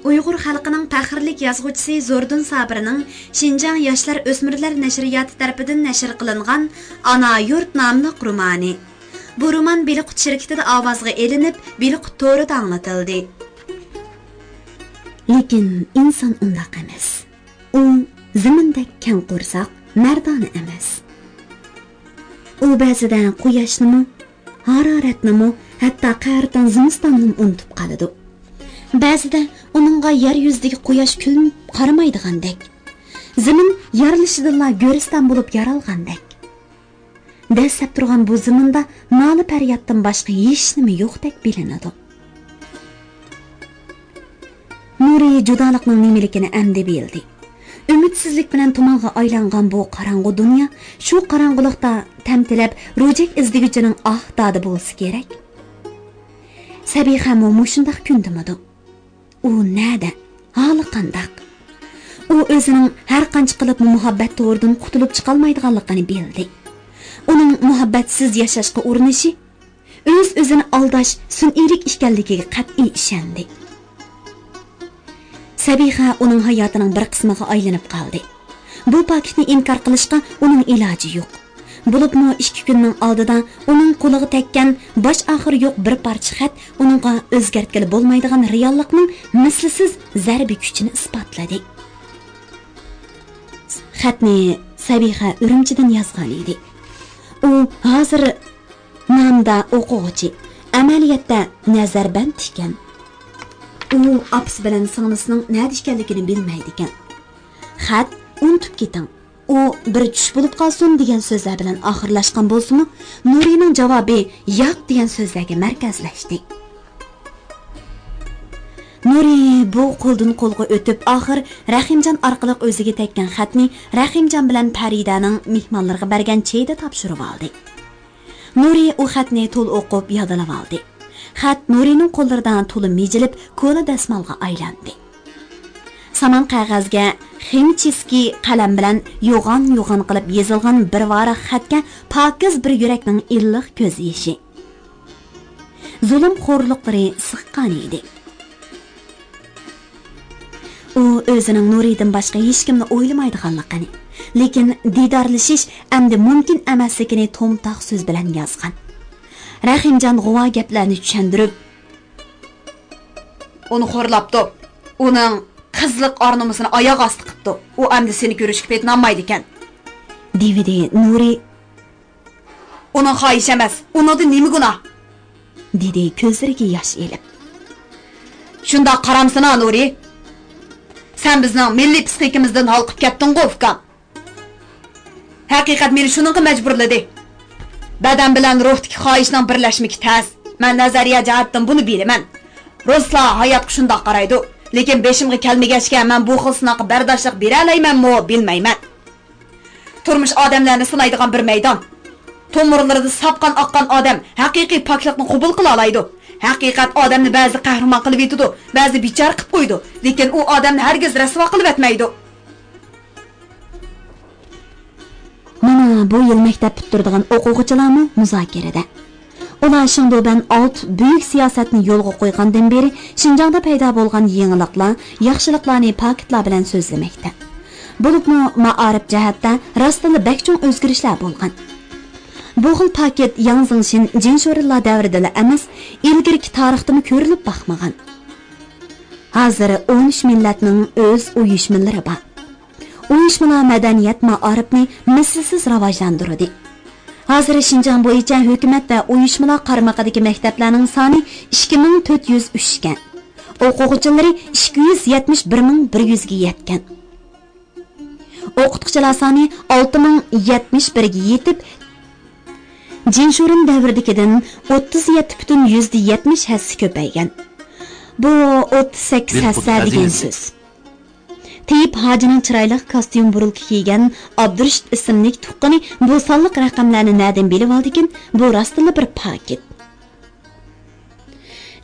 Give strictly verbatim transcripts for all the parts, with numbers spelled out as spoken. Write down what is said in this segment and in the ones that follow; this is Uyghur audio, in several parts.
ئۇيغۇر خەلقىنىڭ پەخىرلىك يازغۇچىسى زوردۇن سابىرنىڭ شىنجاڭ ياشلار ئۆسمۈرلەر نەشرىياتى تەرىپىدىن نەشر قىلىنغان ئانا يۇرت ناملىق رومانى. بۇ رومان بېلىققۇت شىركىتىدە ئاۋازغا ئېلىنىپ، بېلىققۇت تورىدا ئاڭلىتىلدى. لېكىن ئىنسان ئۇنداق ئەمەس. ئۇ زېمىندەك كەڭ قورساق، مەردانە ئەمەس. ئۇ بەزىدە قۇياشنىمۇ، ھارارەتنىمۇ، ھەتتا قەھرىتان زىمىستاننىمۇ ئۇنتۇپ قالىدۇ. بەزىدە ئۇنىڭغا يەر يۈزىدىكى قۇياش كۈلۈپ قارىمايدىغاندەك، زېمىن يارىلىشىدىنلا گۆرىستان بولۇپ يارالغاندەك. دەسسەپ تۇرغان بۇ زېمىندا نالە-پەريادتىن باشقا ھېچنېمە يوقتەك بىلىنىدۇ. نۇرى جۇدالىقنىڭ نېمىلىكىنى ئەمدى بىلدى. ئۈمىدسىزلىك بىلەن تۇمانغا ئايلانغان بۇ قاراڭغۇ دۇنيا شۇ قاراڭغۇلۇقتا تەمتىلەپ، روجەك ئىزدىگۈچىنىڭ ئاھ-دادى بولسا كېرەك. سەبىخەمۇ مۇشۇنداق كۈندىمىدۇ؟ ئۇ نەدە؟ ھالى قانداق؟ ئۇ ئۆزىنىڭ ھەر قانچە قىلىپمۇ مۇھەببەت تورىدىن قۇتۇلۇپ چىقالمايدىغانلىقىنى بىلدى. ئۇنىڭ مۇھەببەتسىز ياشاشقا ئۇرۇنۇشى، ئۆز-ئۆزىنى ئالداش، سۈنئىيلىك ئىكەنلىكىگە قەتئىي ئىشەندى. سەبىخە ئۇنىڭ ھاياتىنىڭ بىر قىسمىغا ئايلىنىپ قالدى. بۇ پاكىتنى ئىنكار قىلىشقا ئۇنىڭ ئىلاجى يوق. بولۇپمۇ ئىككى كۈننىڭ ئالدىدا ئۇنىڭ قولىغا تەگكەن باش-ئاخىرى يوق بىر پارچە خەت ئۇنىڭغا ئۆزگەرتكىلى بولمايدىغان رېئاللىقنىڭ مىسلىسىز زەربە كۈچىنى ئىسپاتلىدى. خەتنى سەبىخە ئۈرۈمچىدىن يازغان ئىدى. ئۇ ھازىر نامدا ئوقۇغۇچى، ئەمەلىيەتتە نەزەربەند ئىكەن. ئۇ ئاپىسى بىلەن سىڭلىسىنىڭ نەدە ئىكەنلىكىنى بىلمەيدىكەن. خەت «ئۇنتۇپ كېتىڭ، ئۇ بىر چۈش بولۇپ قالسۇن» دېگەن سۆزلەر بىلەن ئاخىرلاشقان بولسىمۇ، نۇرىنىڭ جاۋابى «ياق» دېگەن سۆزلەرگە مەركەزلەشتى. نۇرى بۇ قولدىن قولغا ئۆتۈپ، ئاخىر رەھىمجان ئارقىلىق ئۆزىگە تەگكەن خەتنى رەھىمجان بىلەن پەرىدەنىڭ مېھمانلىرىغا بەرگەن چېيىدە تاپشۇرۇۋالدى. نۇرى ئۇ خەتنى تولا ئوقۇپ يادلىۋالدى. خەت نۇرىنىڭ قوللىرىدا تولا مىجىلىپ، كونا دەسمالغا ئايلاندى. سامان قەغەزگە خىمچىسكىي قەلەم بىلەن يوغان-يوغان قىلىپ يېزىلغان بىر ۋاراق خەتكە پاكىز بىر يۈرەكنىڭ ئىللىق كۆز يېشى، زۇلۇم خورلۇقلىرى سىغقان ئىدى. ئۇ ئۆزىنىڭ نۇرىدىن باشقا ھېچكىمنى ئويلىمايدىغانلىقىنى، لېكىن دىدارلىشىش ئەمدى مۇمكىن ئەمەسلىكىنى تومتاق سۆز بىلەن يازغان. رەھىمجان غۇۋا گەپلەرنى چۈشەندۈرۈپ، ئۇنى خورلاپتۇ. ئۇنىڭ قىزلىق ئار-نومۇسىنى ئاياغ ئاستى قىپتۇ. ئۇ ئەمدى سېنى كۆرۈشكە پېتىنالمايدىكەن، دېۋىدى نۇرى. ئۇنىڭ خاھىشى ئەمەس، ئۇنىڭدا نېمە گۇناھ؟ دېدى كۆزلىرىگە ياش ئېلىپ. شۇنداق قارامسىنا، نۇرى. سەن بىزنىڭ مىللىي پىسخىكىمىزدىن ھالقىپ كەتتىڭغۇ، ئۇكام. ھەقىقەت مېنى شۇنىڭغا مەجبۇرلىدى. بەدەن بىلەن روھتىكى خاھىشنىڭ بىرلەشمىكى تەس. مەن نەزەرىيە جەھەتتىن بۇنى بىلىمەن. رۇسلار ھاياتقا شۇنداق قارايدۇ. لېكىن بېشىمغا كەلمىگەچكە، مەن بۇ خىل سىناققا بەرداشلىق بېرەلەيمەنمۇ، بىلمەيمەن. تۇرمۇش ئادەملەرنى سىنايدىغان بىر مەيدان. تومۇرلىرىدا ساپ قان ئاققان ئادەم ھەقىقىي پاكلىقنى قوبۇل قىلالايدۇ. ھەقىقەت ئادەمنى بەزىدە قەھرىمان قىلىۋېتىدۇ، بەزىدە بىچارە قىلىپ قويىدۇ، لېكىن ئۇ ئادەمنى ھەرگىز رەسۋا قىلىۋەتمەيدۇ. مانا بۇ يىل مەكتەپ پۈتتۈرىدىغان ئوقۇغۇچىلارمۇ مۇزاكىرىدە. ئۇلار شېڭدۇبەن ئالتە بۈيۈك سىياسەتنى يولغا قويغاندىن بېرى شىنجاڭدا پەيدا بولغان يېڭىلىقلار، ياخشىلىقلارنى پاكىتلار بىلەن سۆزلىمەكتە. بولۇپمۇ مائارىپ جەھەتتە راستتىنلا بەك چوڭ ئۆزگىرىشلەر بولغان. بۇ خىل پاكىت ياڭ زېڭشىن جىن شورېنلار دەۋرىدىلا ئەمەس، ئىلگىرىكى تارىختىمۇ كۆرۈلۈپ باقمىغان. ھازىر ئون ئۈچ مىللەتنىڭ ئۆز ئۇيۇشمىلىرى بار. ئۇيۇشمىلار مەدەنىيەت، مائارىپنى مىسلىسىز راۋاجلاندۇردى. ھازىر شىنجاڭ بويىچە ھۆكۈمەت ۋە ئۇيۇشمىلار قارمىقىدىكى مەكتەپلەرنىڭ سانى ئىككى مىڭ تۆت يۈز ئۈچ ئىكەن. ئوقۇغۇچىلىرى ئىككى يۈز يەتمىش بىر مىڭ بىر يۈزگە يەتكەن. ئوقۇتقۇچىلار سانى ئالتە مىڭ يەتمىش بىرگە يېتىپ، جىن شورېن دەۋرىدىكىدىن ئوتتۇز يەتتە پۈتۈن يۈزدە يەتمىش ھەسسە كۆپەيگەن. بۇ ئوتتۇز سەككىز ھەسسە دېگەن سۆز. تېيىپ ھاجىنىڭ چىرايلىق كاستيۇم بۇرۇلكا كىيگەن ئابدۇرېشىت ئىسىملىك تۇغقىنى بۇ سانلىق رەقەملەرنى نەدىن بىلىۋالدىكىن؟ بۇ راستتىنلا بىر پاكىت.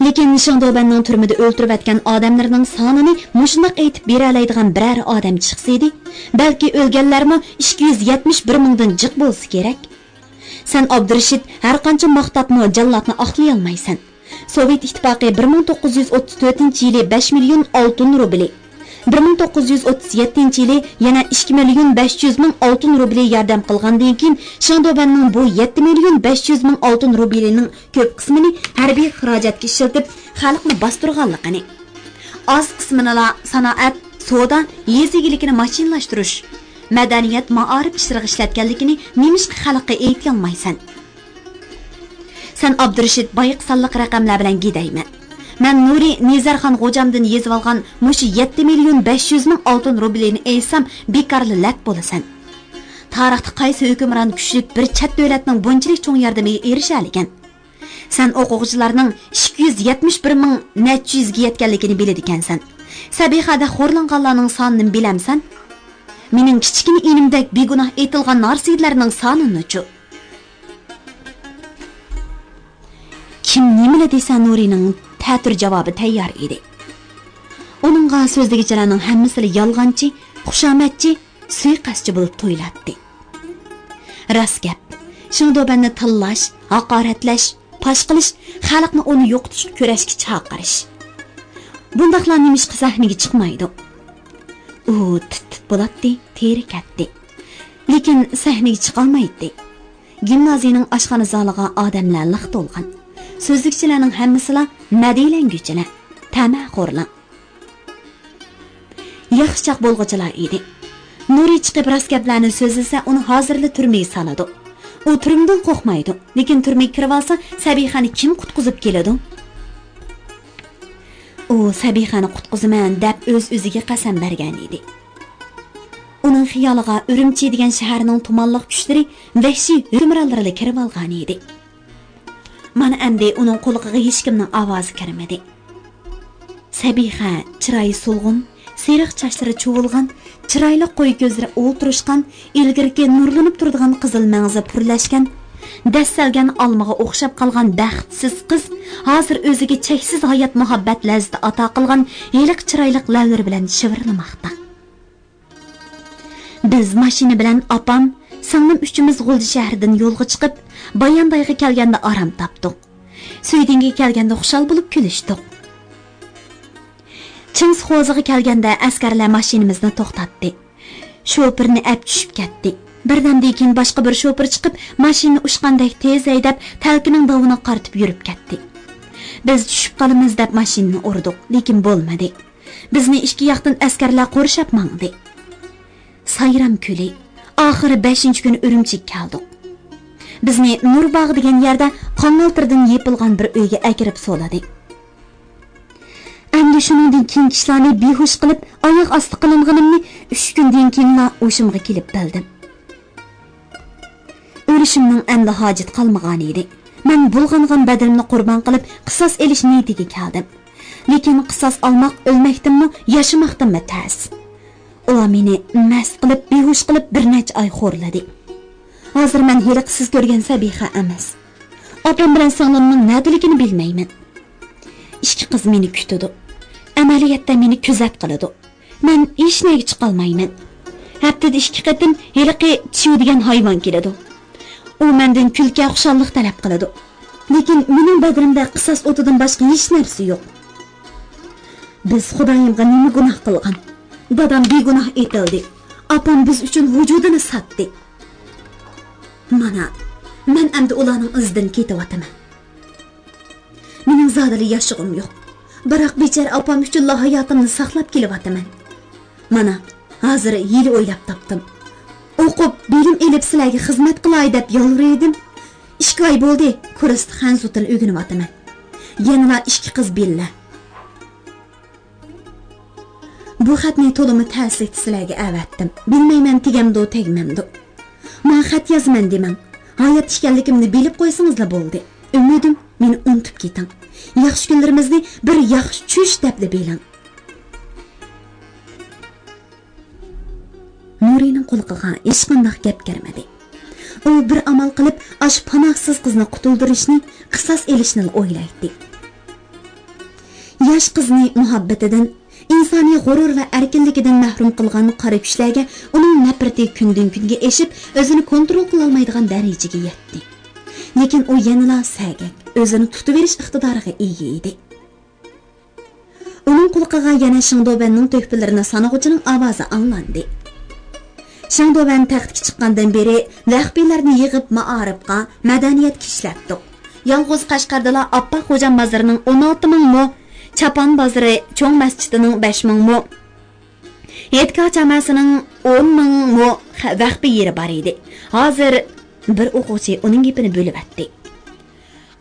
لېكىن شېڭدۇبەننىڭ تۈرمىدە ئۆلتۈرۈۋەتكەن ئادەملىرىنىڭ سانىنى مۇشۇنداق ئېيتىپ بېرەلەيدىغان بىرەر ئادەم چىقسىدى، بەلكى ئۆلگەنلەرمۇ ئىككى يۈز يەتمىش بىر مىڭدىن جىق بولسا كېرەك. سەن ئابدۇرېشىت ھەرقانچە ماختاپمۇ جاللاتنى ئاقلىيالمايسەن. سوۋېت ئىتتىپاقى بىر مىڭ توققۇز يۈز ئوتتۇز تۆتىنچى يىلى بەش مىليون ئالتۇن روبلى، بىر مىڭ توققۇز يۈز ئوتتۇز يەتتىنچى يىلى يەنە ئىككى مىليون بەش يۈز مىڭ ئالتۇن روبلى ياردەم قىلغاندىن كېيىن، شېڭدۇبەننىڭ بۇ يەتتە مىليون بەش يۈز مىڭ ئالتۇن روبلىنىڭ كۆپ قىسمىنى ھەربىي خىراجەتكە ئىشلىتىپ، خەلقنى باستۇرغانلىقىنى، ئاز قىسمىنىلا سانائەت، سودا، يېزا ئىگىلىكىنى ماشىنىلاشتۇرۇش، مەدەنىيەت، مائارىپ ئىشلىرىغا ئىشلەتكەنلىكىنى نېمىشقا خەلققە ئېيتىيالمايسەن؟ سەن ئابدۇرېشىت بايىق سانلىق رەقەملەر بىلەن گىدەيمە. مەن نۇرى نىزەرخان غوجامدىن يېزىۋالغان مۇشۇ يەتتە مىليون بەش يۈز مىڭ ئالتۇن روبلىنى ئېيتسام، بىكارلا لەت بولىسەن. تارىختا قايسى ھۆكۈمران كۈچلۈك بىر چەت دۆلەتنىڭ بۇنچىلىك چوڭ ياردىمىگە ئېرىشەلىگەن؟ سەن ئوقۇغۇچىلارنىڭ ئىككى يۈز يەتمىش بىر مىڭ نەچچە يۈزگە يەتكەنلىكىنى بىلىدىكەنسەن. سەبىخەدە خورلانغانلارنىڭ سانىنى بىلەمسەن؟ مېنىڭ كىچىككىنە ئىنىمدەك بىگۇناھ ئېتىلغان نارسىدىلەرنىڭ سانىنىچۇ؟ كىم نېمىلا دېسە، نۇرىنىڭ تەتۈر جاۋابى تەييار ئىدى. ئۇنىڭغا سۆزلىگۈچىلەرنىڭ ھەممىسىلا يالغانچى، خۇشامەتچى، سۇيىقەستچى بولۇپ تۇيۇلاتتى. راست گەپ، شېڭدۇبەننى تىللاش، ھاقارەتلەش، پاش قىلىش، خەلقنى ئۇنى يوقىتىشقا كۈرەشكە چاقىرىش. بۇنداقلار نېمىشقا سەھنىگە چىقمايدۇ؟ ئۇ تىت-تىت بولاتتى، تېرىكەتتى. لېكىن سەھنىگە چىقالمايتتى. گىمنازىيىنىڭ ئاشخانا زالىغا ئادەملەر لىق تولغان. سۆزلىگۈچىلەرنىڭ ھەممىسىلا مەدھىيەلەنگۈچىلەر، تەمەخورلار. ياخشىچاق بولغۇچىلار ئىدى. نۇرى چىقىپ راست گەپلەرنى سۆزلىسە، ئۇنى ھازىرلا تۈرمىگە سالىدۇ. ئۇ تۈرمىدىن قورقمايدۇ. لېكىن تۈرمىگە كىرىۋالسا، سەبىخەنى كىم قۇتقۇزۇپ كېلىدۇ؟ ئۇ سەبىخەنى قۇتقۇزىمەن دەپ ئۆز-ئۆزىگە قەسەم بەرگەن ئىدى. ئۇنىڭ خىيالىغا ئۈرۈمچى دېگەن شەھەرنىڭ تۇمانلىق كۈچلىرى، ۋەھشىي ھۆكۈمرانلىرىلا كىرىۋالغان ئىدى. مانا ئەمدى ئۇنىڭ قۇلىقىغا ھېچكىمنىڭ ئاۋازى كىرمىدى. سەبىخە، چىرايى سولغۇن، سېرىق چاچلىرى چۇۋۇلغان، چىرايلىق قويا كۆزلىرى ئولتۇرۇشقان، ئىلگىرىكى نۇرلىنىپ تۇرىدىغان قىزىل مەڭزى پۈرلەشكەن، دەسسەلگەن ئالمىغا ئوخشاپ قالغان بەختسىز قىز ھازىر ئۆزىگە چەكسىز ھايات مۇھەببەت لەززىتى ئاتا قىلغان ھېلىقى چىرايلىق لەۋلىرى بىلەن شىۋىرلىماقتا. بىز ماشىنا بىلەن ئاپام، سىڭلىم ئۈچىمىز غۇلجا شەھىرىدىن يولغا چىقىپ، باياندايغا كەلگەندە ئارام تاپتۇق. سۈيدۈڭگە كەلگەندە خۇشال بولۇپ كۈلۈشتۇق. چىڭسىخوزىغا كەلگەندە ئەسكەرلەر ماشىنىمىزنى توختاتتى. شوپۇرنى ئەپ چۈشۈپ كەتتى. بىردەمدىن كېيىن باشقا بىر شوپۇر چىقىپ، ماشىنىنى ئۇچقاندەك تېز ھەيدەپ، تەلكىنىڭ داۋىنىغا قارىتىپ يۈرۈپ كەتتى. بىز چۈشۈپ قالىمىز دەپ ماشىنىنى ئۇردۇق، لېكىن بولمىدى. بىزنى ئىككى ياقتىن ئەسكەرلەر قورشاپ ماڭدى. سايرام كۈلى. ئاخىرى بەشىنچى كۈنى ئۈرۈمچىگە كەلدۇق. بىزنى نۇر باغى دېگەن يەردە قاڭالتىردىن يېپىلغان بىر ئۆيگە ئەكىرىپ سولىدى. ئەمدى شۇنىڭدىن كېيىنكى ئىشلارنى بىھوش قىلىپ، ئاياغ ئاستى قىلىنغىنىمنى ئۈچ كۈندىن كېيىنلا ھوشۇمغا كېلىپ بىلدىم. ئۆلۈشۈمنىڭ ئەمدى ھاجىتى قالمىغانىدى. مەن بۇلغانغان بەدىنىمنى قۇربان قىلىپ، قىساس ئېلىش نىيىتىگە كەلدىم. لېكىن قىساس ئالماق ئۆلمەكتىنمۇ، ياشىماقتىنمۇ تەس. ئۇلار مېنى مەست قىلىپ، بىھوش قىلىپ، بىر نەچچە ئاي خورلىدى. ھازىر مەن ھېلىقى سىز كۆرگەن سەبىخە ئەمەس. ئاپام بىلەن سىڭلىمنىڭ نەدىلىكىنى بىلمەيمەن. ئىككى قىز مېنى كۈتىدۇ. ئەمەلىيەتتە مېنى كۆزەت قىلىدۇ. مەن ھېچنەگە چىقالمايمەن. ھەپتىدە ئىككى قېتىم ھېلىقى چيۇ دېگەن ھايۋان كېلىدۇ. ئۇ مەندىن كۈلكە، خۇشاللىق تەلەپ قىلىدۇ. لېكىن مېنىڭ بەدىنىمدە قىساس ئوتىدىن باشقا ھېچ نەرسە يوق. بىز خۇدايىمغا نېمە گۇناھ قىلغان؟ دادام بىگۇناھ ئېتىلدى. ئاپام بىز ئۈچۈن ۋۇجۇدىنى ساتتى. مانا، مەن ئەمدى ئۇلارنىڭ ئىزىدىن كېتىۋاتىمەن. مېنىڭ زادىلا ياشىغۇم يوق. بىراق بىچارە ئاپام ئۈچۈنلا ھاياتىمنى ساقلاپ كېلىۋاتىمەن. مانا، ھازىر ھىيلە ئويلاپ تاپتىم. ئوقۇپ، بىلىم ئېلىپ سىلەرگە خىزمەت قىلاي دەپ يالۋۇرۇۋىدىم. ئىككى ئاي بولدى، كۇرستا خەنزۇ تىلى ئۆگىنىۋاتىمەن. يەنىلا ئىككى قىز بىللە. بۇ خەتنى تولىمۇ تەسلىكتە سىلەرگە ئەۋەتتىم. بىلمەيمەن تېگەمدۇ، تەگمەمدۇ. ماڭا خەت يازىمەن دېمەڭ. ھايات ئىكەنلىكىمنى بىلىپ قويسىڭىزلا بولدى. ئۈمىدىم، مېنى ئۇنتۇپ كېتىڭ. ياخشى كۈنلىرىمىزنى بىر ياخشى چۈش دەپلا بىلىڭ. نۇرىنىڭ قۇلىقىغا ھېچقانداق گەپ كىرمىدى. ئۇ بىر ئامال قىلىپ، ئاشۇ پاناھسىز قىزنى قۇتۇلدۇرۇشنى، قىساس ئېلىشنىلا ئويلايتتى. ياش قىزنى مۇھەببىتىدىن، ئىنسانىي غۇرۇر ۋە ئەركىنلىكىدىن مەھرۇم قىلغان قارا كۈچلەرگە ئۇنىڭ نەپرىتى كۈندىن-كۈنگە ئېشىپ، ئۆزىنى كونترول قىلالمايدىغان دەرىجىگە يەتتى. لېكىن ئۇ يەنىلا سەگەك، ئۆزىنى تۇتۇۋېلىش ئىقتىدارىغا ئىگە ئىدى. ئۇنىڭ قۇلىقىغا يەنە شېڭدۇبەننىڭ تۆھپىلىرىنى سانىغۇچىنىڭ ئاۋازى ئاڭلاندى. شېڭدۇبەن تەختكە چىققاندىن بېرى ۋەخپىيلەرنى يىغىپ مائارىپقا، مەدەنىيەتكە ئىشلەتتۇق. يالغۇز قەشقەردىلا ئاپپاق خوجام بازىرىنىڭ ئون ئالتە مىڭ مو، چاپان بازىرى چوڭ مەسچىتىنىڭ بەش مىڭ مو، ھېيتگاھ جامەسىنىڭ ئون مىڭ مو خە-، ۋەخپە يېرى بار ئىدى. ھازىر بىر ئوقۇغۇچى ئۇنىڭ گېپىنى بۆلۈۋەتتى.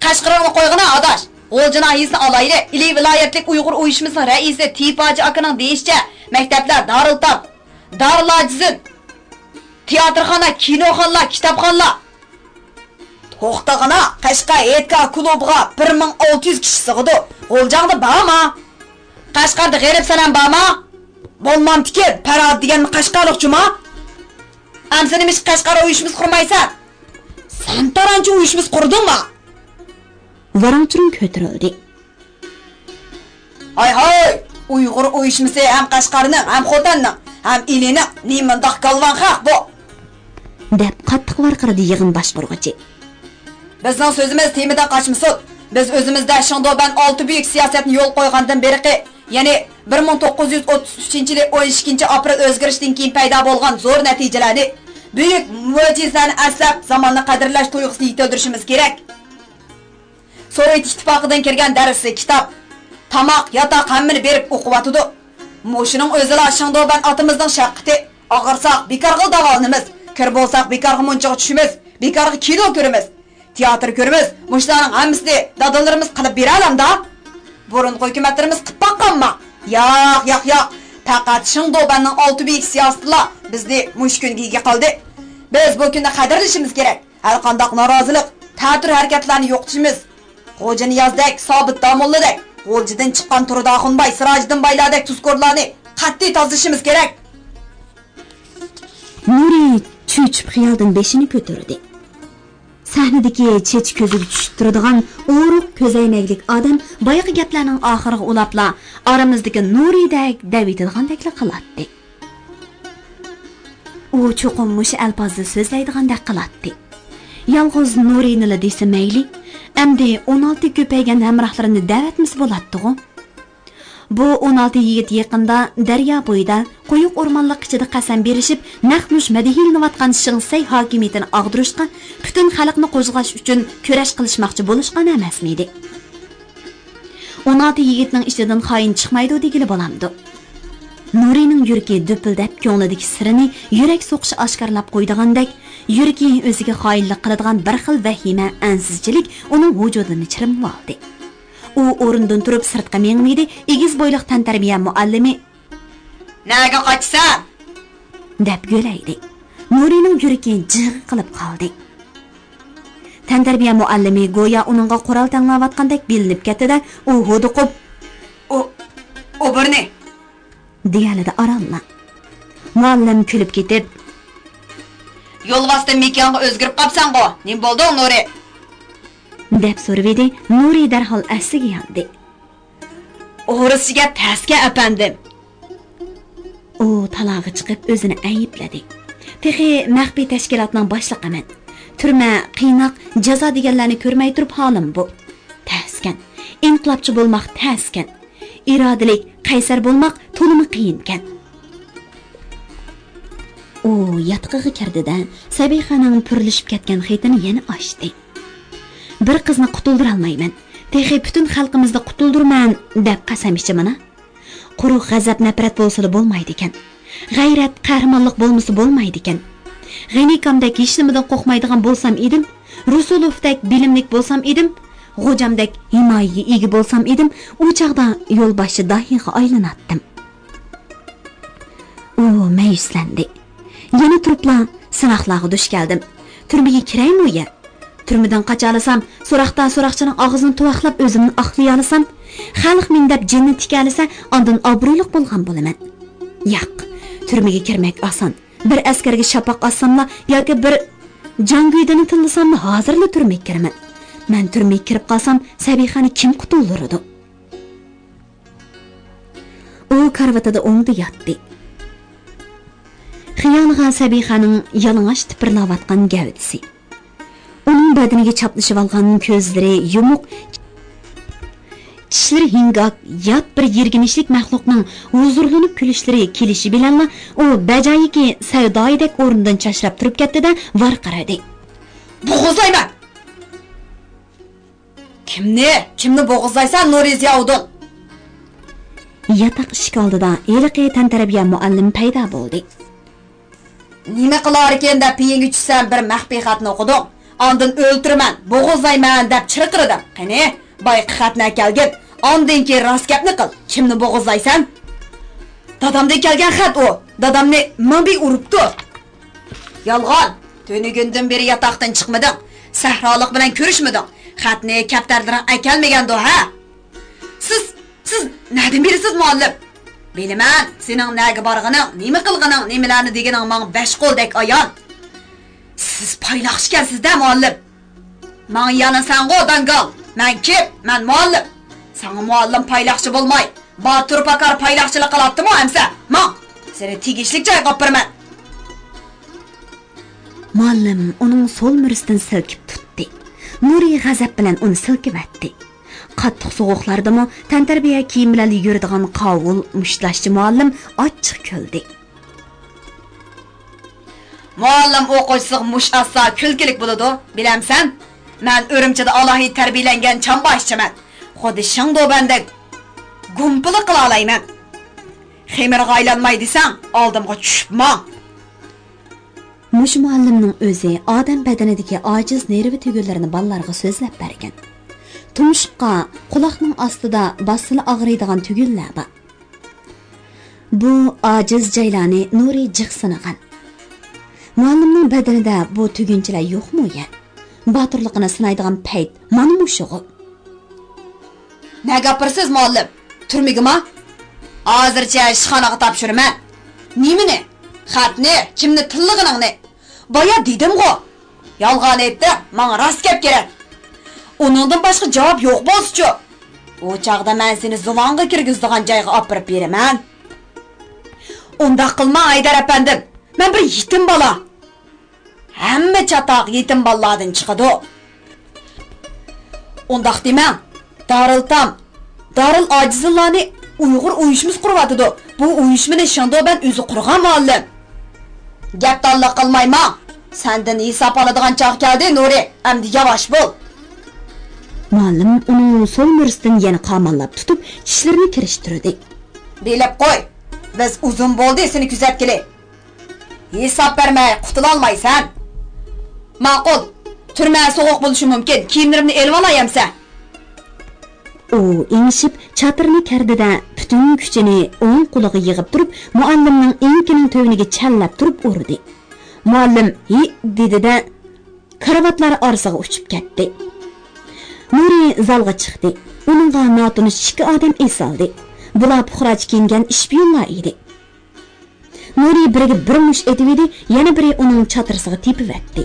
قەشقىرىڭنى قويغىنا، ئاداش. غۇلجا ناھىيىسىنى ئالايلى. ئىلى ۋىلايەتلىك ئۇيغۇر ئۇيۇشمىسىنىڭ رەئىسى تىيىپ ھاجى ئاكىنىڭ دېيىشىچە، مەكتەپلەر دارىلتاپ، دارىلاجىزىن، تىياتىرخانا، كىنوخانىلار، كىتابخانىلار. توختىغىنا، قەشقەر ھېيتگاھ كۇلۇبىغا بىر مىڭ ئالتە يۈز كىشى سىغىدۇ. غۇلجاڭدا بارما؟ قەشقەردە غېرىبسەنەم بارما؟ بولمامتىكىن، پەرھات دېگەن قەشقەرلىقچۇما؟ ئەمسە نېمىشقا قەشقەر ئۇيۇشمىسى قۇرمايسەن؟ سەن تارانچى ئۇيۇشمىسى قۇردۇڭما؟ ۋاراڭ-چۇرۇڭ كۆتۈرۈلدى. ھاي ھاي! ئۇيغۇر ئۇيۇشمىسى ھەم قەشقەرنىڭ، ھەم خوتەننىڭ، ھەم ئىلىنىڭ نېمانداق گالۋاڭ خەق بۇ؟ دەپ قاتتىق ۋارقىرىدى يىغىن باشقۇرغۇچى. بىزنىڭ سۆزىمىز تېمىدىن قاچمىسۇن. بىز ئۆزىمىزدە شېڭدۇبەن ئالتە بۈيۈك سىياسەتنى يولغا قويغاندىن بېرىقى، يەنى بىر مىڭ توققۇز يۈز ئوتتۇز ئۈچىنچى يىلى ئون ئىككىنچى ئاپرېل ئۆزگىرىشتىن كېيىن پەيدا بولغان زور نەتىجىلەرنى، بۈيۈك مۆجىزىلەرنى ئەسلەپ، زاماننى قەدىرلەش تۇيغۇسىنى يېتىلدۈرۈشىمىز كېرەك. سوۋېت ئىتتىپاقىدىن كىرگەن دەرس، كىتاب، تاماق، ياتاق ھەممىنى بېرىپ ئوقۇۋاتىدۇ. مۇشۇنىڭ ئۆزىلا شېڭدۇبەن ئاتىمىزنىڭ شەپقىتى. ئاغرىساق، بىكارغا داۋالىنىمىز. كىر بولساق، بىكارغا مۇنچىغا چۈشىمىز. بىكارغا كىنو كۆرىمىز. تىياتىر كۆرىمىز. مۇشۇلارنىڭ ھەممىسىنى دادىلىرىمىز قىلىپ بېرەلەمدا؟ بۇرۇنقى ھۆكۈمەتلىرىمىز قىلىپ باققانما؟ ياق، ياق، ياق. پەقەت شېڭدۇبەننىڭ ئالتە بۈيۈك سىياسىتىلا بىزنى مۇشۇ كۈنگە ئىگە قىلدى. بىز بۇ كۈننى قەدىرلىشىمىز كېرەك. ھەرقانداق نارازىلىق، تەتۈر ھەرىكەتلەرنى يوقىتىشىمىز. خوجانىيازدەك، سابىت داموللىدەك، غۇلجىدىن چىققان تۇرىدىئاخۇن باي، سىراجىدىن بايلاردەك تۇزكورلارنى قەتئىي تازىلىشىمىز كېرەك. نۇرى چۆچۈپ خىيالدىن بېشىنى كۆتۈردى. سەھنىدىكى چېچى كۆزىگە چۈشۈپ تۇرىدىغان ئورۇق كۆزەينەكلىك ئادەم بايىقى گەپلەرنىڭ ئاخىرىغا ئۇلاپلا، ئارىمىزدىكى نۇرىدەك دەۋېتىدىغاندەكلا قىلاتتى. ئۇ چوقۇم مۇشۇ ئەلپازدا سۆزلەيدىغاندەك قىلاتتى. يالغۇز نۇرىنىلا دېسە مەيلى، ئەمدى ئون ئالتە كۆپەيگەن ھەمراھلىرىنى دەۋەتمىسە بولاتتىغۇ. بۇ ئون ئالتە يىگىت يېقىندا دەريا بويىدا، قويۇق ئورمانلىق ئىچىدە قەسەم بېرىشىپ، نەق مۇش مەدھىيلىنىۋاتقان شېڭ سەي ھاكىمىيىتىنى ئاغدۇرۇشقا، پۈتۈن خەلقنى قوزغاش ئۈچۈن كۈرەش قىلىشماقچى بولۇشقان ئەمەسمىدى؟ ئون ئالتە يىگىتنىڭ ئىچىدىن خائىن چىقمايدۇ دېگىلى بولامدۇ؟ نۇرىنىڭ يۈرىكى دۈپۈلدەپ، كۆڭلىدىكى سىرىنى يۈرەك سوقۇشى ئاشكارىلاپ قويىدىغاندەك، يۈرىكى ئۆزىگە خائىنلىق قىلىدىغان بىر خىل ۋەھىمە، ئەنسىزچىلىك ئۇنىڭ ۋۇجۇدىنى چىرمىۋالدى. ئۇ ئورنىدىن تۇرۇپ سىرتقا مېڭىۋىدى، ئېگىز بويلۇق تەنتەربىيە مۇئەللىمى، «نەگە قاچىسەن؟» دەپ گۆلەيدى. نۇرىنىڭ يۈرىكى جىغ قىلىپ قالدى. تەنتەربىيە مۇئەللىمى گويا ئۇنىڭغا قورال تەڭلەۋاتقاندەك بىلىنىپ كەتتى-دە، ئۇ ھودۇقۇپ، «ئۇ، ئۇ بىرنى» دېيەلىدى ئارانلا. مۇئەللىم كۈلۈپ كېتىپ، «يولۋاستىن مېكىيانغا ئۆزگىرىپ قاپسەنغۇ، نېمە بولدۇڭ، نۇرى؟» دەپ سورىۋىدى. نۇرى دەرھال ئەسلىگە ياندى. «ئورۇسچە گەپ تەسكەن، ئەپەندىم.» ئۇ تالاغا چىقىپ ئۆزىنى ئەيىبلىدى. تېخى مەخپىي تەشكىلاتنىڭ باشلىقىمەن. تۈرمە، قىيناق، جازا دېگەنلەرنى كۆرمەي تۇرۇپ ھالىم بۇ. تەسكەن. ئىنقىلابچى بولماق تەسكەن. ئىرادىلىك، قەيسەر بولماق تولىمۇ قىيىنكەن. ئۇ ياتىقىغا كىردى-دە، سەبىخەنىڭ پۈرلىشىپ كەتكەن خېتىنى يەنە ئاچتى. «بىر قىزنى قۇتۇلدۇرالمايمەن، تېخى پۈتۈن خەلقىمىزنى قۇتۇلدۇرىمەن» دەپ قەسەم ئىچىمەنا؟ قۇرۇق غەزەپ-نەپرەت بولسىلا بولمايدىكەن. غەيرەت، قەھرىمانلىق بولمىسا بولمايدىكەن. غېنىكامدەك ھېچنېمىدىن قورقمايدىغان بولسام ئىدىم، رۇسۇلوفدەك بىلىملىك بولسام ئىدىم، غوجامدەك ھىمايىگە ئىگە بولسام ئىدىم، ئۇ چاغدا يولباشچى داھىيغا ئايلىناتتىم. ئۇ مەيۈسلەندى. يەنە تۇرۇپلا سىناقلارغا دۇچ كەلدىم. تۈرمىگە كىرەيمۇ يا؟ تۈرمىدىن قاچالىسام، سوراقتا سوراقچىنىڭ ئاغزىنى تۇۋاقلاپ ئۆزۈمنى ئاقلىيالىسام، خەلق مېنى دەپ جېنىنى تىكەلىسە، ئاندىن ئابرۇيلۇق بولغان بولىمەن. ياق، تۈرمىگە كىرمەك ئاسان. بىر ئەسكەرگە شاپاق ئاتساملا ياكى بىر جاڭگۈيدىنى تىللىساملا ھازىرلا تۈرمىگە كىرىمەن. مەن تۈرمىگە كىرىپ قالسام، سەبىخەنى كىم قۇتۇلدۇرىدۇ؟ ئۇ كارىۋىتىدا ئوڭدا ياتتى. خىيالىغا سەبىخەنىڭ يالىڭاچ تىپىرلاۋاتقان گەۋدىسى. ئۇنىڭ بەدىنىگە چاپلىشىۋالغان كۆزلىرى يۇمۇق، چىشلىرى ھىڭگاك، يات بىر يىرگىنچلىك مەخلۇقنىڭ ھۇزۇرلىنىپ كۈلۈشلىرى كېلىشى بىلەنلا، ئۇ بەجايىكى سەۋدايىدەك ئورنىدىن چاچراپ تۇرۇپ كەتتى-دە، ۋارقىرىدى. بوغۇزلايمەن! كىمنى، كىمنى بوغۇزلايسەن، نۇرى زىياۋۇدۇن؟ ياتاق ئىشىك ئالدىدا ھېلىقى تەنتەربىيە مۇئەللىم پەيدا بولدى. نېمە قىلاركىن دەپ پېيىڭگە چۈشسەم، بىر مەخپىي خەتنى ئوقۇدۇڭ. ئاندىن ئۆلتۈرىمەن، بوغۇزلايمەن دەپ چىرقىرىدىڭ. قېنى، بايىقى خەتنى ئەكەلگىن. ئاندىن كېيىن راست گەپنى قىل. كىمنى بوغۇزلايسەن؟ دادامدىن كەلگەن خەت ئۇ. دادامنى مىڭ بىر ئۇرۇپتۇ. يالغان! تۈنۈگۈندىن بېرى ياتاقتىن چىقمىدىڭ. سەھرالىق بىلەن كۆرۈشمىدىڭ. خەتنى كەپتەرلىرىڭ ئەكەلمىگەندۇ، ھە؟ سىز، سىز نەدىن بىلىسىز، مۇئەللىم؟ بىلىمەن، سېنىڭ نەگە بارغىنىڭ، نېمە قىلغىنىڭ، نېمىلەرنى دېگىنىڭ ماڭا بەش قولدەك ئايان. سىز پايلاقچىكەنسىز-دە، مۇئەللىم. ماڭا يانىسەنغۇ، داڭگال. مەن كىم؟ مەن مۇئەللىم. ساڭا مۇئەللىم پايلاقچى بولماي، باتۇر پاكار پايلاقچىلىق قىلاتتىمۇ ئەمسە؟ ماڭ! سېنى تېگىشلىك جايغا ئاپىرىمەن. مۇئەللىم ئۇنىڭ سول مۈرىسىدىن سىلكىپ تۇتتى. نۇرى غەزەپ بىلەن ئۇنى سىلكىۋەتتى. قاتتىق سوغۇقلاردىمۇ تەنتەربىيە كىيىم بىلەن يۈرىدىغان قاۋۇل، مۇشتلاشچى مۇئەللىم ئاچچىق كۈلدى. مۇئەللىم ئوقۇغۇچىسىغا مۇشت ئاتسا كۈلكىلىك بولىدۇ، بىلەمسەن؟ مەن ئۈرۈمچىدە ئالاھىدە تەربىيەلەنگەن چامباشچىمەن. خۇددى شېڭدۇبەندەك گۇمپىلىق قىلالايمەن. خېمىرغا ئايلانماي دېسەڭ، ئالدىمغا چۈشۈپ ماڭ. مۇشۇ مۇئەللىمنىڭ ئۆزى ئادەم بەدىنىدىكى ئاجىز نېرۋا تۈگۈنلىرىنى بالىلارغا سۆزلەپ بەرگەن. تۇمشۇققا، قۇلاقنىڭ ئاستىدا باسسىلا ئاغرىيدىغان تۈگۈنلەر بار. بۇ ئاجىز جايلارنى نۇرى جىق سىنىغان. مۇئەللىمنىڭ بەدىنىدە بۇ تۈگۈنچىلەر يوقمۇ يە؟ باتۇرلۇقىنى سىنايدىغان پەيت مانا مۇشۇغۇ. نەگە ئاپىرىسىز، مۇئەللىم؟ تۈرمىگىما؟ ھازىرچە ئىشخانىغا تاپشۇرىمەن. نېمىنى؟ خەتنى، كىمنى تىللىغىنىڭنى. بايا دېدىمغۇ. يالغان ئېيتتىڭ، ماڭا راست گەپ كېرەك. ئۇنىڭدىن باشقا جاۋاب يوق بولسىچۇ؟ ئۇ چاغدا مەن سېنى زۇۋانغا كىرگۈزىدىغان جايغا ئاپىرىپ بېرىمەن. ئۇنداق قىلماڭ، ھەيدەر ئەپەندىم. مەن بىر يېتىم بالا. ھەممە چاتاق يېتىم بالىلاردىن چىقىدۇ. ئۇنداق دېمەڭ. دارىلتام، دارىل ئاجىزىللانى ئۇيغۇر ئۇيۇشمىسى قۇرۇۋاتىدۇ. بۇ ئۇيۇشمىنى شېڭدۇبەن ئۆزى قۇرغان، مۇئەللىم. گەپدانلىق قىلماي ماڭ. سەندىن ھېساب ئالىدىغان چاغ كەلدى، نۇرى. ئەمدى ياۋاش بول. مۇئەللىم ئۇنىڭ سول مۈرىسىدىن يەنە قاماللاپ تۇتۇپ، چىشلىرىنى كىرىشتۈردى. بىلىپ قوي، بىز ئۇزۇن بولدى سېنى كۆزەتكىلى. ھېساب بەرمەي قۇتۇلالمايسەن. ماقۇل، تۈرمە سوغۇق بولۇشى مۇمكىن، كىيىملىرىمنى ئېلىۋالاي ئەمسە. ئۇ ئېڭىشىپ، چاتىرىنى كەردى-دە، پۈتۈن كۈچىنى ئوڭ قولىغا يىغىپ تۇرۇپ، مۇئەللىمنىڭ ئېڭىكىنىڭ تۆۋىنىگە چەنلەپ تۇرۇپ ئۇردى. مۇئەللىم ھى دېدى-دە، كارىۋاتلار ئارىسىغا ئۇچۇپ كەتتى. نۇرى زالغا چىقتى. ئۇنىڭغا ناتونۇش ئىككى ئادەم ئېسىلدى. بۇلار پۇقراچە كىيىنگەن ئىشپىيونلار ئىدى. نۇرى بىرىگە بىر مۇشت ئېتىۋىدى، يەنە بىرى ئۇنىڭ چاترىسىغا تېپىۋەتتى.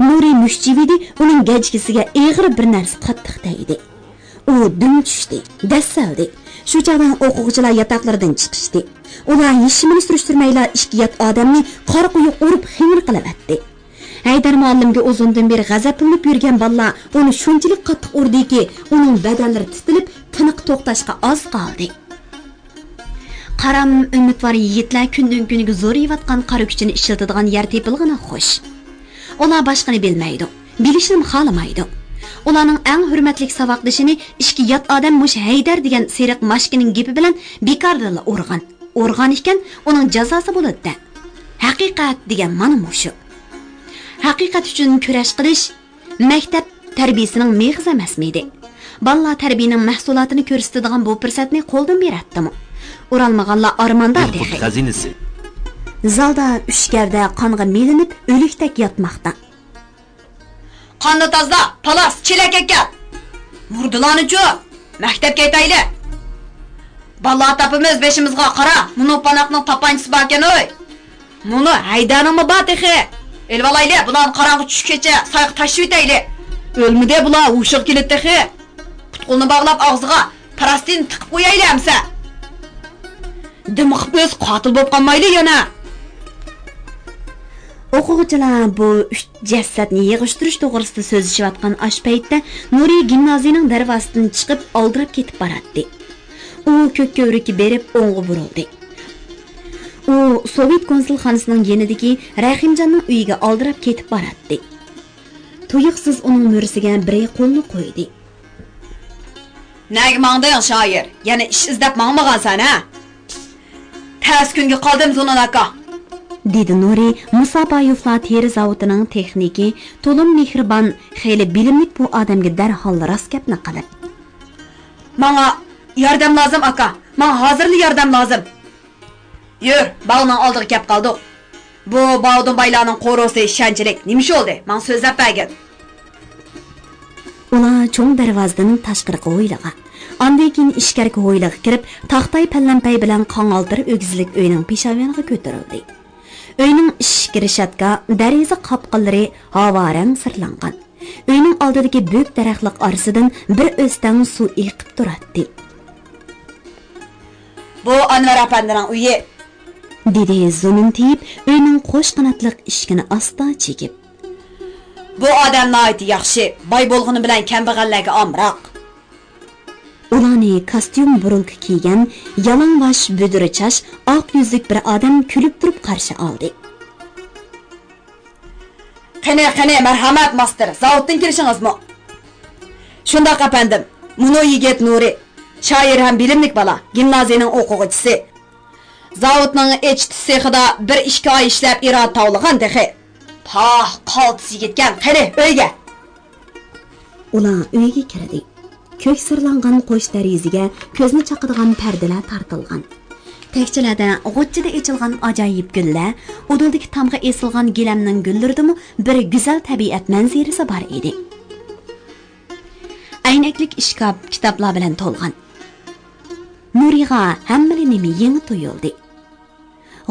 نۇرى مۇشت يېۋىدى، ئۇنىڭ گەجگىسىگە ئېغىر بىر نەرسە قاتتىق تەگدى. ئۇ دۈم چۈشتى، دەسسەلدى. شۇ چاغدا ئوقۇغۇچىلار ياتاقلىرىدىن چىقىشتى. ئۇلار ھېچنېمىنى سۈرۈشتۈرمەيلا ئىككى يات ئادەمنى قارا قويۇق ئۇرۇپ خېڭىر قىلىۋەتتى. ھەيدەر مۇئەللىمگە ئۇزۇندىن بېرى غەزەپلىنىپ يۈرگەن بالىلار ئۇنى شۇنچىلىك قاتتىق ئۇردىكى، ئۇنىڭ بەدەنلىرى تىتىلىپ، تىنىقى توختاشقا ئاز قالدى. قارام ئۈمىدۋار يىگىتلەر كۈندىن-كۈنگە زورىيىۋاتقان قارا كۈچىنى ئىشلىتىدىغان يەر تېپىلغىنى خوش. ئۇلار باشقىنى بىلمەيدۇ، بىلىشنىمۇ خالىمايدۇ. ئۇلارنىڭ ئەڭ ھۆرمەتلىك ساۋاقدىشىنى ئىككى يات ئادەم مۇشۇ ھەيدەر دېگەن سېرىق ماشكىنىڭ گېپى بىلەن بىكاردىنلا ئۇرغان. ئۇرغان ئىكەن، ئۇنىڭ جازاسى بولىدۇ-دە. ھەقىقەت دېگەن مانا مۇشۇ. ھەقىقەت ئۈچۈن كۈرەش قىلىش، مەكتەپ تەربىيىسىنىڭ مېغىزى ئەمەسمىدى؟ بالىلار تەربىيىنىڭ مەھسۇلاتىنى كۆرسىتىدىغان بۇ پۇرسەتنى قولدىن بېرەتتىمۇ؟ ئۇرالمىغانلار ئارماندا بىر قۇت تېخى. خەزىنىسى. زالدا ئۈچ گەۋدە قانغا مىلىنىپ، ئۆلۈكتەك ياتماقتا. قاننى تازىلا، پالاس، چېلەك ئەكەل. مۇردىلارنىچۇ؟ مەكتەپكە ئېيتايلى. بالىلار تاپىمىز بېشىمىزغا، قارا، مۇنۇ پاناقنىڭ تاپانچىسى باركەن ئوي. مۇنۇ ھەيدەرنىڭمۇ بار تېخى. ئېلىۋالايلى، بۇلارنى قاراڭغۇ چۈشكىچە سايغا تاشلىۋېتەيلى. ئۆلمىدى بۇلار، ھوشىغا كېلىدۇ تېخى. پۇت-قولىنى باغلاپ ئاغزىغا پىراستىن تىقىپ قويايلى ئەمسە. دىمىقىپ ئۆز قاتىل بولۇپ قالمايلى يەنە. ئوقۇغۇچىلار بۇ ئۈچ جەسەتنى يىغىشتۇرۇش توغرىسىدا سۆزلىشىۋاتقان ئاشۇ پەيتتە نۇرى گىمنازىيىنىڭ دەرۋازىسىدىن چىقىپ ئالدىراپ كېتىپ باراتتى. ئۇ كۆك كۆۋرۈككە بېرىپ ئوڭغا بۇرۇلدى. ئۇ سوۋېت كونسۇلخانىسىنىڭ يېنىدىكى رەھىمجاننىڭ ئۆيىگە ئالدىراپ كېتىپ باراتتى. تۇيۇقسىز ئۇنىڭ مۈرىسىگە بىرى قولىنى قويدى. نەگە ماڭدىڭ، شائىر؟ يەنە ئىش ئىزدەپ ماڭمىغانسەن، ھە؟ تەس كۈنگە قالدىم، زۇنۇن ئاكا. دېدى نۇرى مۇسابايېۋلار تېرە زاۋۇتىنىڭ تېخنىكى، تولىمۇ مېھرىبان، خېلى بىلىملىك بۇ ئادەمگە دەرھال راست گەپنى قىلىپ. ماڭا ياردەم لازىم، ئاكا. ماڭا ھازىرلا ياردەم لازىم. يۈر، باغنىڭ ئالدىغا كەپ قالدۇق. بۇ باۋدۇنبايلارنىڭ قورۇسى ئىشەنچلىك. نېمە ئىش بولدى؟ ماڭا سۆزلەپ بەرگىن. ئۇلار چوڭ دەرۋازىدىن تاشقىرىقى ھويلىغا، ئاندىن كېيىن ئىچكىرىكى ھويلىغا كىرىپ، تاختاي پەلەمپەي بىلەن قاڭالتىر ئۆگزىلىك ئۆينىڭ پېشاۋىنىغا كۆتۈرۈلدى. ئۆينىڭ ئىشىك رېشاتكا، دېرىزە قاپقانلىرى ھاۋارەڭ سىرلانغان. ئۆينىڭ ئالدىدىكى بۈك دەرەخلىك ئارىسىدىن بىر ئۆستەڭ سۇ ئېقىپ تۇراتتى. بۇ ئەنۋەر ئەپەندىنىڭ ئۆيى. دېدى زۇنۇن تېيىپ، ئۆينىڭ قوش قاناتلىق ئىشىكىنى ئاستا چېكىپ. بۇ ئادەم ناھايىتى ياخشى، باي بولغىنى بىلەن كەمبەغەللەرگە ئامراق. ئۇلارنى كاستيۇم بۇرۇلكا كىيگەن، يالىڭباش، بۈدرە چاچ، ئاق يۈزلۈك بىر ئادەم كۈلۈپ تۇرۇپ قارشى ئالدى. قېنى، قېنى، مەرھەمەت، ماستېر، زاۋۇتتىن كېلىشىڭىزمۇ؟ شۇنداق، ئەپەندىم، مۇنۇ يىگىت نۇرى، شائىر ھەم بىلىملىك بالا، گىمنازىيىنىڭ ئوقۇغۇچىسى. زاۋۇتنىڭ ئېچىتىش سېخىدا بىر ئىككى ئاي ئىشلەپ، ئىرادە تاۋلىغان تېخى. پاھ، قالتىس يىگىتكەن، قېنى، ئۆيگە! ئۇلار ئۆيگە كىردى. كۆك سىرلانغان قوش دېرىزىگە كۆزنى چاقىدىغان پەردىلەر تارتىلغان. تەكچىلەردە غۇچچىدە ئېچىلغان ئاجايىپ گۈللەر، ئۇدۇلدىكى تامغا ئېسىلغان گىلەمنىڭ گۈللىرىدىمۇ بىر گۈزەل تەبىئەت مەنزىرىسى بار ئىدى. ئەينەكلىك ئىشكاپ كىتابلار بىلەن تولغان. نۇرىغا ھەممىلا نېمە يېڭى تۇيۇلدى.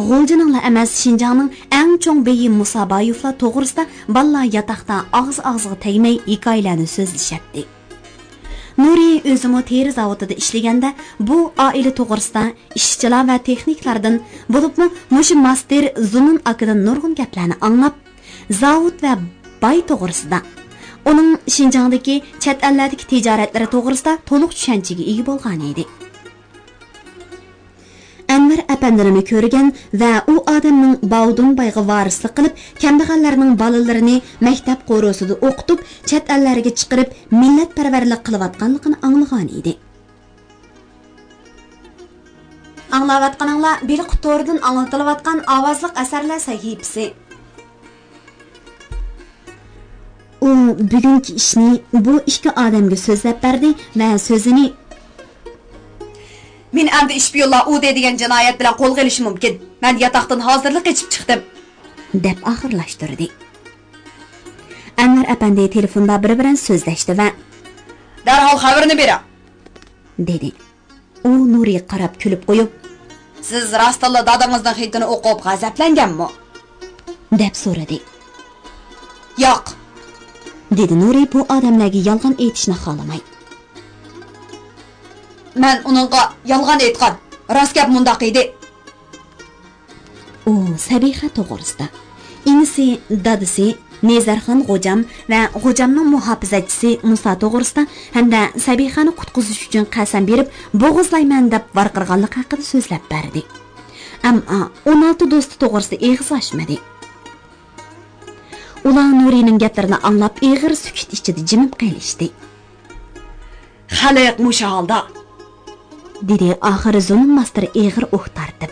غۇلجىنىڭلا ئەمەس، شىنجاڭنىڭ ئەڭ چوڭ بېيى مۇسا بايوفلار توغرىسىدا بالىلار ياتاقتا ئاغزى ئاغزىغا تەگمەي ھېكايىلەرنى سۆزلىشەتتى. نۇرى ئۆزىمۇ تېرە زاۋۇتىدا ئىشلىگەندە، بۇ ئائىلە توغرىسىدا ئىشچىلار ۋە تېخنىكلاردىن، بولۇپمۇ مۇشۇ ماستېر زۇنۇن ئاكىدىن نۇرغۇن گەپلەرنى ئاڭلاپ، زاۋۇت ۋە باي توغرىسىدا، ئۇنىڭ شىنجاڭدىكى، چەت ئەللەردىكى تىجارەتلىرى توغرىسىدا تولۇق چۈشەنچىگە ئىگە بولغان ئىدى. ئەنۋەر ئەپەندىنىمۇ كۆرگەن ۋە ئۇ ئادەمنىڭ باۋۇدۇن بايغا ۋارىسلىق قىلىپ، كەمبەغەللەرنىڭ بالىلىرىنى مەكتەپ قورۇسىدا ئوقۇتۇپ، چەت ئەللەرگە چىقىرىپ، مىللەتپەرۋەرلىك قىلىۋاتقانلىقىنى ئاڭلىغان ئىدى. ئاڭلاۋاتقىنىڭلار بېلىق تورىدىن ئاڭلىتىلىۋاتقان ئاۋازلىق ئەسەرلەر سەھىپىسى. ئۇ بۈگۈنكى ئىشنى بۇ ئىككى ئادەمگە سۆزلەپ بەردى ۋە سۆزىنى، مېنى ئەمدى ئىشپىيونلار ئۇ دەيدىغان جىنايەت بىلەن قولغا ئېلىشى مۇمكىن. مەن ياتاقتىن ھازىرلا قېچىپ چىقتىم. دەپ ئاخىرلاشتۇردى. ئەنۋەر ئەپەندى تېلېفوندا بىرى بىلەن سۆزلەشتى ۋە، دەرھال خەۋىرىنى بېرىڭ، دېدى. ئۇ نۇرىغا قاراپ كۈلۈپ قويۇپ، سىز راستتىنلا دادىڭىزنىڭ خېتىنى ئوقۇپ غەزەپلەنگەنمۇ؟ دەپ سورىدى. ياق، دېدى نۇرى بۇ ئادەملەرگە يالغان ئېيتىشنى خالىماي. مەن ئۇنىڭغا يالغان ئېيتقان. راست گەپ مۇنداق ئىدى. ئۇ سەبىخە توغرىسىدا، ئىنىسى، دادىسى، نەزەرخان غوجام ۋە غوجامنىڭ مۇھاپىزەتچىسى مۇسا توغرىسىدا ھەمدە سەبىخەنى قۇتقۇزۇش ئۈچۈن قەسەم بېرىپ بوغۇزلايمەن دەپ ۋارقىرىغانلىقى ھەققىدە سۆزلەپ بەردى. ئەمما ئون ئالتە دوستى توغرىسىدا ئېغىز ئاچمىدى. ئۇلار نۇرىنىڭ گەپلىرىنى ئاڭلاپ ئېغىر سۈكۈت ئىچىدە جىمىپ قېلىشتى. خەلق مۇشۇ ھالدا، دېدى ئاخىرى زۇنۇن ماستېر ئېغىر ئۇھ تارتىپ.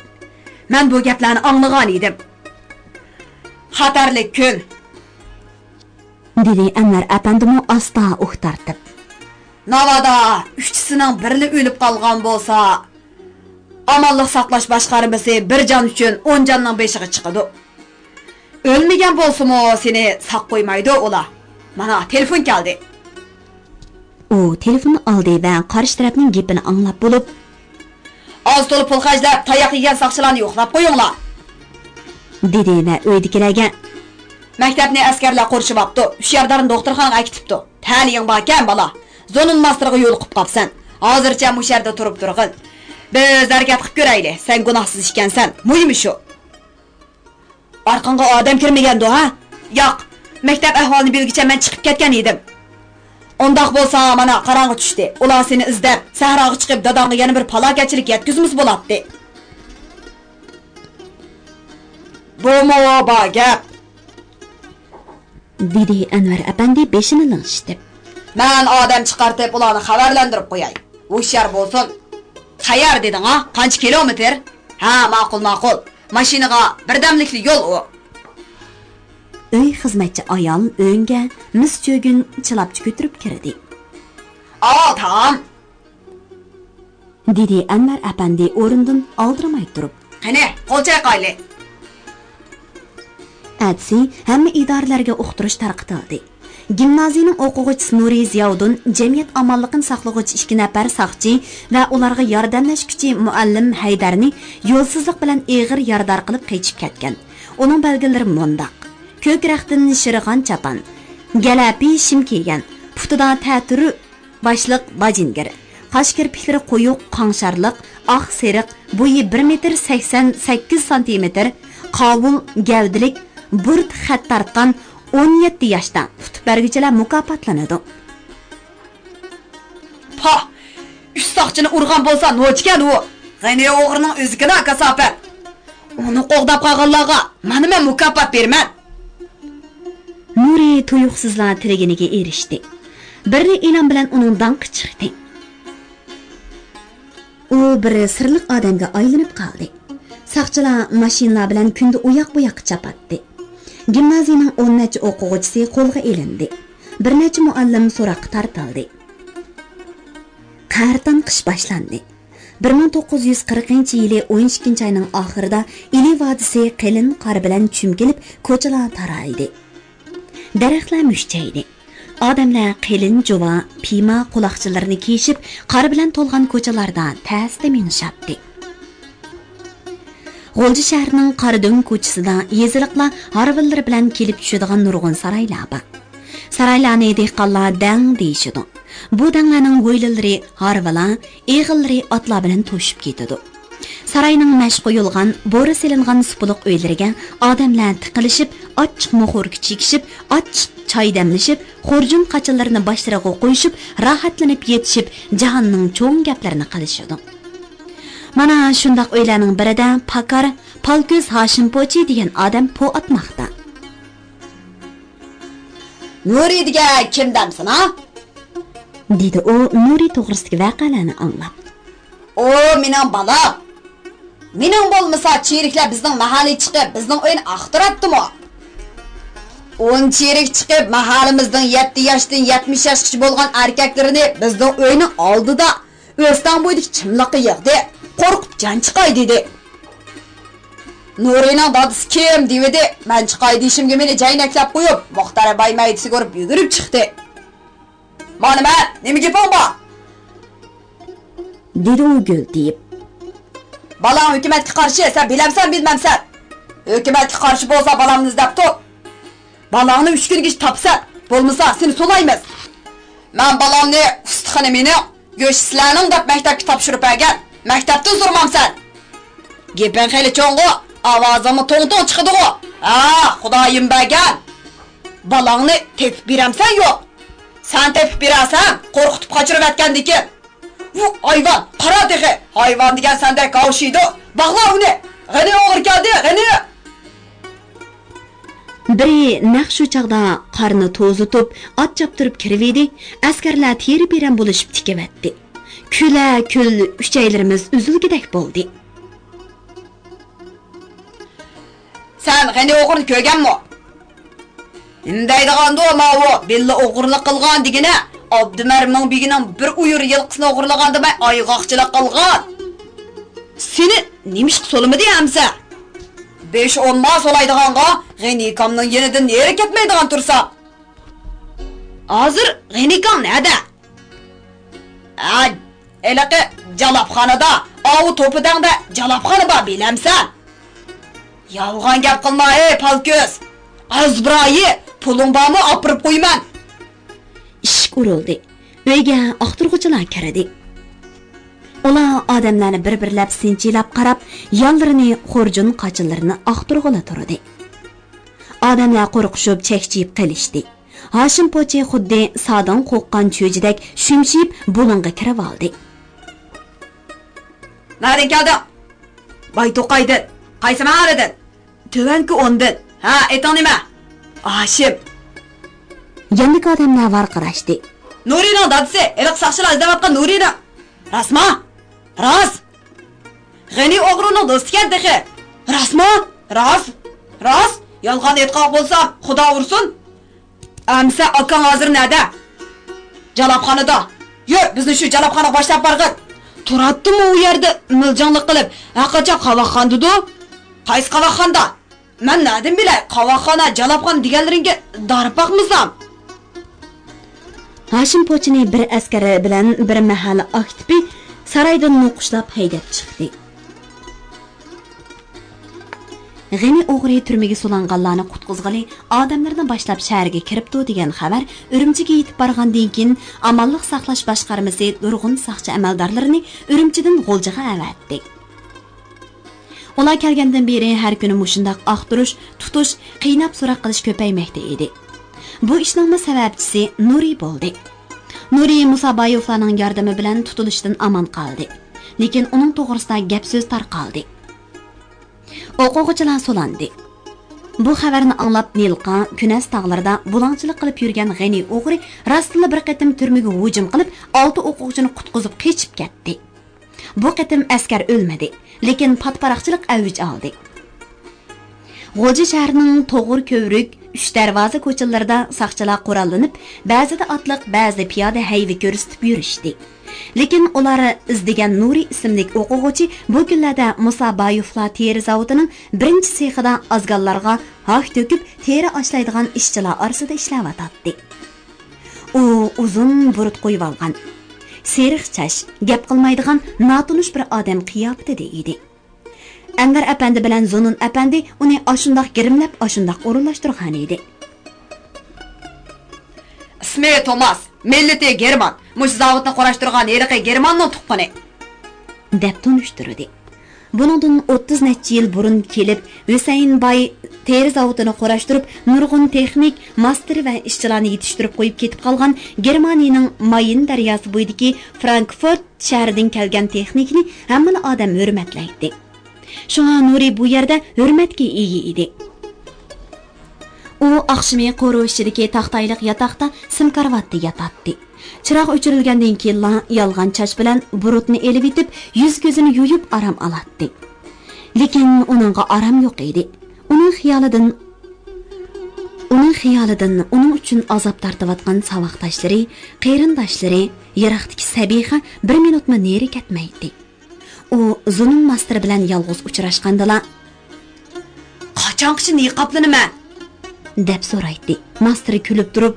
مەن بۇ گەپلەرنى ئاڭلىغان ئىدىم. خەتەرلىك كۈن، دېدى ئەنۋەر ئەپەندىمۇ ئاستا ئۇھ تارتىپ. ناۋادا ئۈچىسىنىڭ بىرلا ئۆلۈپ قالغان بولسا، ئامانلىق ساقلاش باشقارمىسى بىر جان ئۈچۈن ئون جاننىڭ بېشىغا چىقىدۇ. ئۆلمىگەن بولسىمۇ سېنى ساق قويمايدۇ ئۇلار. مانا، تېلېفون كەلدى. ئۇ تېلېفوننى ئالدى ۋە قارشى تەرەپنىڭ گېپىنى ئاڭلاپ بولۇپ، ئاز تولا پۇل خەجلەپ، تاياق يېگەن ساقچىلارنى يوقلاپ قويۇڭلار، دېدى ۋە ئۆيدىكىلەرگە، مەكتەپنى ئەسكەرلەر قورشىۋاپتۇ، ھوشياردارنى دوختۇرخانىغا ئەكېتىپتۇ، تەلىيىڭ باركەن، بالا، زۇنۇن ماستېرغا يولۇقۇپ قاپسەن، ھازىرچە مۇشۇ يەردە تۇرۇپ تۇرغىن، بىز ھەرىكەت قىلىپ كۆرەيلى، سەن گۇناھسىز ئىكەنسەن، مۇھىمى شۇ. ئارقاڭغا ئادەم كىرمىگەندۇ، ھە؟ ياق، مەكتەپ ئەھۋالىنى بىلگۈچە مەن چىقىپ كەتكەن ئىدىم. ئۇنداق بولسا، مانا، قاراڭغۇ چۈشتى. ئۇلار سېنى ئىزدەپ، سەھراغا چىقىپ، داداڭغا يەنە بىر پالاكەتچىلىك يەتكۈزمىسە بولاتتى. بۇمۇ بار گەپ. دېدى ئەنۋەر ئەپەندى بېشىنى لىڭشىتىپ. مەن ئادەم چىقارتىپ، ئۇلارنى خەۋەرلەندۈرۈپ قوياي. ھوشيار بولسۇن. قەيەر دېدىڭ ھا؟ قانچە كىلومېتىر؟ ھە، ماقۇل، ماقۇل. ماشىنىغا بىردەملىكلا يول ئۇ. ئۆي خىزمەتچى ئايال ئۆڭگە مىس چۆگۈن چىلاپچە كۆتۈرۈپ كىردى. ئاۋۋال تائام! دېدى ئەنۋەر ئەپەندى ئورنىدىن ئالدىرىماي تۇرۇپ. قېنى، قول چايقايلى! ئەتىسى ھەممە ئىدارىلەرگە ئۇقتۇرۇش تارقىتىلدى. گىمنازىيىنىڭ ئوقۇغۇچىسى نۇرى زىياۋۇدۇن جەمئىيەت ئامانلىقىنى ساقلىغۇچى ئىككى نەپەر ساقچى ۋە ئۇلارغا ياردەملەشكۈچى مۇئەللىم ھەيدەرنى يولسىزلىق بىلەن ئېغىر يارىدار قىلىپ قېچىپ كەتكەن. ئۇنىڭ بەلگىلىرى مۇنداق: كۆك رەختتىن شىرىغان چاپان، گەلەپى شىم كىيگەن، پۇتىدا تەتۈر باشلىق باجىنگىر، قاش كىرپىكلىرى قويۇق، قاڭشارلىق، ئاق سېرىق، بويى بىر مېتىر سەكسەن سەككىز سانتىمېتىر، قاۋۇل گەۋدىلىك، بۇردا خەت تارتقان ئون يەتتە ياشتا ئۇتۇپ بەرگۈچىلەر مۇكاپاتلىنىدۇ. پاھ! ئۈچ ساقچىنى ئۇرغان بولسا نوچىكەن ئۇ! غېنى ئوغرىنىڭ ئۆزىكىنا كاساپەت! ئۇنى قوغداپ قالغانلارغا مانا مەن مۇكاپات بېرىمەن! نۇرى تۇيۇقسىزلا تىلىگىنىگە ئېرىشتى. بىرلا ئېلان بىلەن ئۇنىڭ داڭقى چىقتى. ئۇ بىر سىرلىق ئادەمگە ئايلىنىپ قالدى. ساقچىلار ماشىنىلار بىلەن كۈندە ئۇياق-بۇياققا چاپاتتى. گىمنازىيىنىڭ ئون نەچچە ئوقۇغۇچىسى قولغا ئېلىندى. بىر نەچچە مۇئەللىم سوراققا تارتىلدى. قەھرىتان قىش باشلاندى. بىر مىڭ توققۇز يۈز قىرىقىنچى يىلى ئون ئىككىنچى ئاينىڭ ئاخىرىدا ئىلى ۋادىسى قېلىن قار بىلەن چۈمكىلىپ، كوچىلار تارايدى. دەرەخلەر مۈكچەيدى. ئادەملەر قېلىن جۇۋا، پىيما قۇلاقچىلىرىنى كىيىشىپ، قار بىلەن تولغان كوچىلاردا تەستە مېڭىشاتتى. غۇلجا شەھىرىنىڭ قارادۆڭ كوچىسىدا يېزىلىقلار ھارۋىلىرى بىلەن كېلىپ چۈشىدىغان نۇرغۇن سارايلار بار. سارايلارنى دېھقانلار دەڭ دېيىشىدۇ. بۇ دەڭلەرنىڭ ھويلىلىرى ھارۋىلار، ئېغىللىرى ئاتلار بىلەن توشۇپ كېتىدۇ. ساراينىڭ مەش قويۇلغان، بورا سېلىنغان سۇپىلىق ئۆيلىرىگە ئادەملەر تىقىلىشىپ، ئاچچىق موخوركا چېكىشىپ، ئاچچىق چاي دەملىشىپ، خۇرجۇن قاچىلىرىنى باشلىرىغا قويۇشۇپ، راھەتلىنىپ يېتىشىپ، جاھاننىڭ چوڭ گەپلىرىنى قىلىشىدۇ. مانا شۇنداق ئۆيلەرنىڭ بىرىدە پاكار، پالكۆز ھاشىم پوچى دېگەن ئادەم پو ئاتماقتا. نۇرى دېگەن كىم دەمسىنا؟ دېدى ئۇ نۇرى توغرىسىدىكى ۋەقەلەرنى ئاڭلاپ. ئۇ مېنىڭ بالام. مېنىڭ بولمىسا، چېرىكلەر بىزنىڭ مەھەللىگە چىقىپ، بىزنىڭ ئۆينى ئاختۇراتتىمۇ؟ ئۇن چېرىك چىقىپ، مەھەللىمىزنىڭ يەتتە ياشتىن يەتمىش ياشقىچە بولغان ئەركەكلىرىنى بىزنىڭ ئۆينىڭ ئالدىدا، ئۆستەڭ بويىدىكى چىملىققا يىغدى. قورقۇپ جان چىقاي دېدى. نۇرىنىڭ دادىسى كىم دېۋىدى. مەن چىقاي دېيىشىمگە مېنى جەينەكلەپ قويۇپ، مۇختەر باي مەيدىسىگە ئۇرۇپ يۈگۈرۈپ چىقتى. مانا مەن، نېمە گېپىڭ بار؟ دېدى ئۇ گۈلدىيىپ. بالاڭ ھۆكۈمەتكە قارشى، سەن بىلەمسەن، بىلمەمسەن؟ ھۆكۈمەتكە قارشى بولسا، بالامنى ئىزدەپ تۇر. بالاڭنى ئۈچ كۈنگىچە تاپىسەن، بولمىسا سېنى سولايمىز. مەن بالامنى ئۇستىخىنى مېنىڭ، گۆشى سىلەرنىڭ دەپ مەكتەپكە تاپشۇرۇپ بەرگەن. مەكتەپتىن سورىمامسەن؟ گېپىڭ خېلى چوڭغۇ، ئاۋازىڭمۇ توڭ-توڭ چىقىدىغۇ. ھە، خۇدايىم بەرگەن. بالاڭنى تېپىپ بېرەمسەن يوق؟ سەن تېپىپ بېرەرسەن، قورقۇتۇپ قاچۇرۇۋەتكەندىكىن. ۋۇ ھايۋان، قارا تېخى! ھايۋان دېگەن سەندەك گاۋشىيدۇ. باغلا ئۇنى! غېنى ئوغرى كەلدى، غېنى! بىرى نەق شۇ چاغدا قارنى توزۇتۇپ، ئات چاپتۇرۇپ كىرىۋىدى، ئەسكەرلەر تېرە-پېرەن بولۇشۇپ تىكىۋەتتى. كۈلە-كۈل ئۈچەيلىرىمىز ئۈزۈلگۈدەك بولدى. سەن غېنى ئوغرىنى كۆرگەنمۇ؟ نېمە دەيدىغاندۇ ماۋۇ، بىللە ئوغرىلىق قىلغان دېگىنە، ئابدۇمەرمىڭ بېگىنىڭ بىر ئۇيۇر يىلقىسىنى ئوغرىلىغان دېمەي، ئايغاقچىلىق قىلغان. سېنى نېمىشقا سولىمىدى ئەمسە؟ بېشى ئونما سولايدىغانغا غېنىكامنىڭ يېنىدىن نېرى كەتمەيدىغان تۇرساڭ. ھازىر غېنىكاڭ نەدە؟ ھە، ھېلىقى جالاپخانىدا، ئاۋۇ توپا دەڭدە جالاپخانا بار، بىلەمسەن؟ يالغان گەپ قىلما، ھەي، پالكۆز! ئازبىرايى، پۇلۇڭ بارمۇ، ئاپىرىپ قويىمەن. ئىشىك ئۇرۇلدى. ئۆيگە ئاختۇرغۇچىلار كىردى. ئۇلار ئادەملەرنى بىر-بىرلەپ سىنچىلاپ قاراپ، يانلىرىنى خۇرجۇن قاچىلىرىنى ئاختۇرغىلى تۇردى. ئادەملەر قورقۇشۇپ چەكچىيىپ قېلىشتى. ھاشىم پوچى خۇددى سادىن قورققان چۈجىدەك شۈمشىيىپ بۇلۇڭغا كىرىۋالدى. نەدىن كەلدىڭ؟ بايتوقايدىن. قايسى مەھەللىدىن؟ تۆۋەنكى ئوندىن. ھە، ئېتىڭ نېمە؟ ھاشىم. يەنىكى ئادەملەر ۋارقىراشتى. نۇرىنىڭ دادىسى، ھېلىقى ساقچىلار ئىزدەۋاتقان نۇرىنىڭ. راستما؟ راست. غېنى ئوغرىنىڭ دوستىكەن تېخى. راستما؟ راست. راست. يالغان ئېيتقاق بولسا، خۇدا ئۇرسۇن. ئەمسە ئاكاڭ ھازىر نەدە؟ جالاپخانىدا. يۈر، بىزنى شۇ جالاپخانىغا باشلاپ بارغىن. تۇراتتىمۇ ئۇ يەردە مىلجاڭلىق قىلىپ، ھەرقاچان قاۋاقخانىدىدۇ. قايسى قاۋاقخانىدا؟ مەن نەدىن بىلەي، قاۋاقخانا، جالاپخانا دېگەنلىرىڭگە دارپاقمىسام؟ ھاشىم پوچىنى بىر ئەسكەر بىلەن بىر مەھەللە ئاكتىپى سارايدىن نوقۇشلاپ ھەيدەپ چىقتى. غېنى ئوغرى تۈرمىگە سولانغانلارنى قۇتقۇزغىلى ئادەملىرىنى باشلاپ شەھەرگە كىرىپتۇ دېگەن خەۋەر ئۈرۈمچىگە يېتىپ بارغاندىن كېيىن، ئامانلىق ساقلاش باشقارمىسى نۇرغۇن ساقچى ئەمەلدارلىرىنى ئۈرۈمچىدىن غۇلجىغا ئەۋەتتى. ئۇلار كەلگەندىن بېرى ھەر كۈنى مۇشۇنداق ئاختۇرۇش، تۇتۇش، قىيناپ سوراق قىلىش كۆپەيمەكتە ئىدى. بۇ ئىشنىڭمۇ سەۋەبچىسى نۇرى بولدى. نۇرى مۇسابايېۋلارنىڭ ياردىمى بىلەن تۇتۇلۇشتىن ئامان قالدى. لېكىن ئۇنىڭ توغرىسىدا گەپ سۆز تارقالدى. ئوقۇغۇچىلار سولاندى. بۇ خەۋەرنى ئاڭلاپ نىلقا، كۈنەس تاغلىرىدا بۇلاڭچىلىق قىلىپ يۈرگەن غېنى ئوغرى راستلا بىر قېتىم تۈرمىگە ھۇجۇم قىلىپ، ئالتە ئوقۇغۇچىنى قۇتقۇزۇپ قېچىپ كەتتى. بۇ قېتىم ئەسكەر ئۆلمىدى، لېكىن پاتىپاراقچىلىق ئەۋج ئالدى. غۇلجا شەھىرىنىڭ توغرا كۆۋرۈك، ئۈچ دەرۋازا كوچىلىرىدا ساقچىلار قوراللىنىپ، بەزىدە ئاتلىق، بەزىدە پىيادە ھەيۋە كۆرسىتىپ يۈرۈشتى. لېكىن ئۇلار ئىزدىگەن نۇرى ئىسىملىك ئوقۇغۇچى بۇ كۈنلەردە مۇسابايېۋلار تېرە زاۋۇتىنىڭ بىرىنچى سېخىدا ئازگاللارغا ھاك تۆكۈپ، تېرە ئاشلايدىغان ئىشچىلار ئارىسىدا ئىشلەۋاتاتتى. ئۇ ئۇزۇن بۇرۇت قويۇۋالغان، سېرىق چاچ، گەپ قىلمايدىغان ناتونۇش بىر ئادەم قىياپىتىدە ئىدى. ئەنۋەر ئەپەندى بىلەن زۇنۇن ئەپەندى ئۇنى ئاشۇنداق گىرىملەپ، ئاشۇنداق ئورۇنلاشتۇرغانىدى. ئىسمى توماس، مىللىتى گېرمان، مۇشۇ زاۋۇتنى قۇراشتۇرغان ھېلىقى گېرماننىڭ تۇغقىنى، دەپ تونۇشتۇردى. بۇنىڭدىن ئوتتۇز نەچچە يىل بۇرۇن كېلىپ، ھۈسەيىن باي تېرە زاۋۇتىنى قۇراشتۇرۇپ، نۇرغۇن تېخنىك، ماستېر ۋە ئىشچىلارنى يېتىشتۈرۈپ قويۇپ كېتىپ قالغان گېرمانىيىنىڭ ماين دەرياسى بويىدىكى فرانكفورت شەھىرىدىن كەلگەن تېخنىكنى ھەممىلا ئادەم ھۆرمەتلەيتتى. شۇڭا نۇرى بۇ يەردە ھۆرمەتكە ئىگە ئىدى. ئۇ ئاخشىمى قورۇ ئىچىدىكى تاختايلىق ياتاقتا سىم كارىۋاتتا ياتاتتى. چىراغ ئۆچۈرۈلگەندىن كېيىنلا يالغان چاچ بىلەن بۇرۇتنى ئېلىۋېتىپ، يۈز-كۆزىنى يۇيۇپ ئارام ئالاتتى. لېكىن ئۇنىڭغا ئارام يوق ئىدى. ئۇنىڭ خىيالىدىن، ئۇنىڭ خىيالىدىن ئۇنىڭ ئۈچۈن ئازاب تارتىۋاتقان ساۋاقداشلىرى، قېرىنداشلىرى، يىراقتىكى سەبىخە بىر مىنۇتمۇ نېرى كەتمەيتتى. ئۇ زۇنۇن ماستېر بىلەن يالغۇز ئۇچراشقاندىلا، «قاچانغىچە نىقابلىنىمەن؟» دەپ سورايتتى. ماستېر كۈلۈپ تۇرۇپ،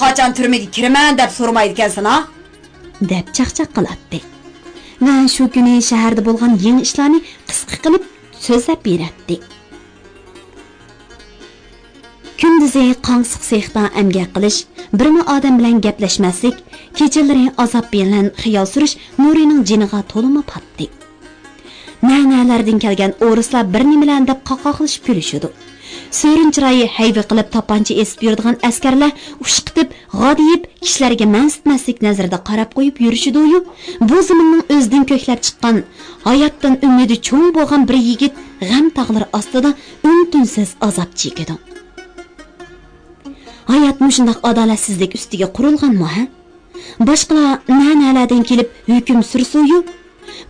«قاچان تۈرمىگە كىرىمەن دەپ سورىمايدىكەنسەن ھا؟» دەپ چاقچاق قىلاتتى. ۋە شۇ كۈنى شەھەردە بولغان يېڭى ئىشلارنى قىسقا قىلىپ سۆزلەپ بېرەتتى. كۈندۈزى قاڭسىق سېختا ئەمگەك قىلىش، بىرمۇ ئادەم بىلەن گەپلەشمەسلىك، كېچىلىرى ئازاب بىلەن خىيال سۈرۈش نۇرىنىڭ جېنىغا تولىمۇ پاتتى. نە-نەلەردىن كەلگەن ئورۇسلار بىر نېمىلەرنى دەپ قاقاقلىشىپ كۈلۈشىدۇ. سۆرۈن چىرايى ھەيۋە قىلىپ تاپانچا ئېسىپ يۈرىدىغان ئەسكەرلەر ئۇشقىتىپ، غادىيىپ، كىشىلەرگە مەنسىتمەسلىك نەزىرىدە قاراپ قويۇپ يۈرۈشىدۇ-يۇ، بۇ زېمىننىڭ ئۆزىدىن كۆكلەپ چىققان، ھاياتتىن ئۈمىدى چوڭ بولغان بىر يىگىت غەم تاغلىرى ئاستىدا ئۈن-تىنسىز ئازاب چېكىدۇ. ھايات مۇشۇنداق ئادالەتسىزلىك ئۈستىگە قۇرۇلغانمۇ، ھە؟ باشقىلار نە-نەلەردىن كېلىپ ھۆكۈم سۈرسۇيۇ،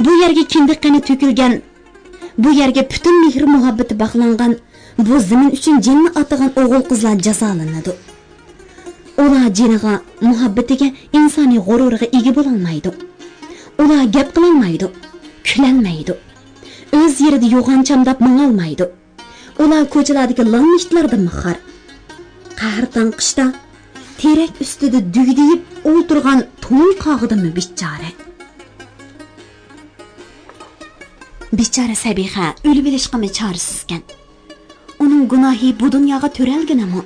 بۇ يەرگە كىندىك قېنى تۆكۈلگەن، بۇ يەرگە پۈتۈن مېھرى-مۇھەببىتى باغلانغان، بۇ زېمىن ئۈچۈن جېنىنى ئاتىغان ئوغۇل-قىزلار جازالىنىدۇ. ئۇلار جېنىغا، مۇھەببىتىگە، ئىنسانىي غۇرۇرىغا ئىگە بولالمايدۇ. ئۇلار گەپ قىلالمايدۇ، كۈلەلمەيدۇ. ئۆز يېرىدە يوغان چامداپ ماڭالمايدۇ. ئۇلار كوچىلاردىكى لالما ئىتلاردىنمۇ خار. قەھرىتان قىشتا تېرەك ئۈستىدە دۈگدىيىپ ئولتۇرغان توڭ قاغىدىنمۇ بىچارە. بىچارە سەبىخە ئۆلۈۋېلىشقىمۇ چارىسىزكەن. ئۇنىڭ گۇناھى بۇ دۇنياغا تۆرەلگىنىمۇ؟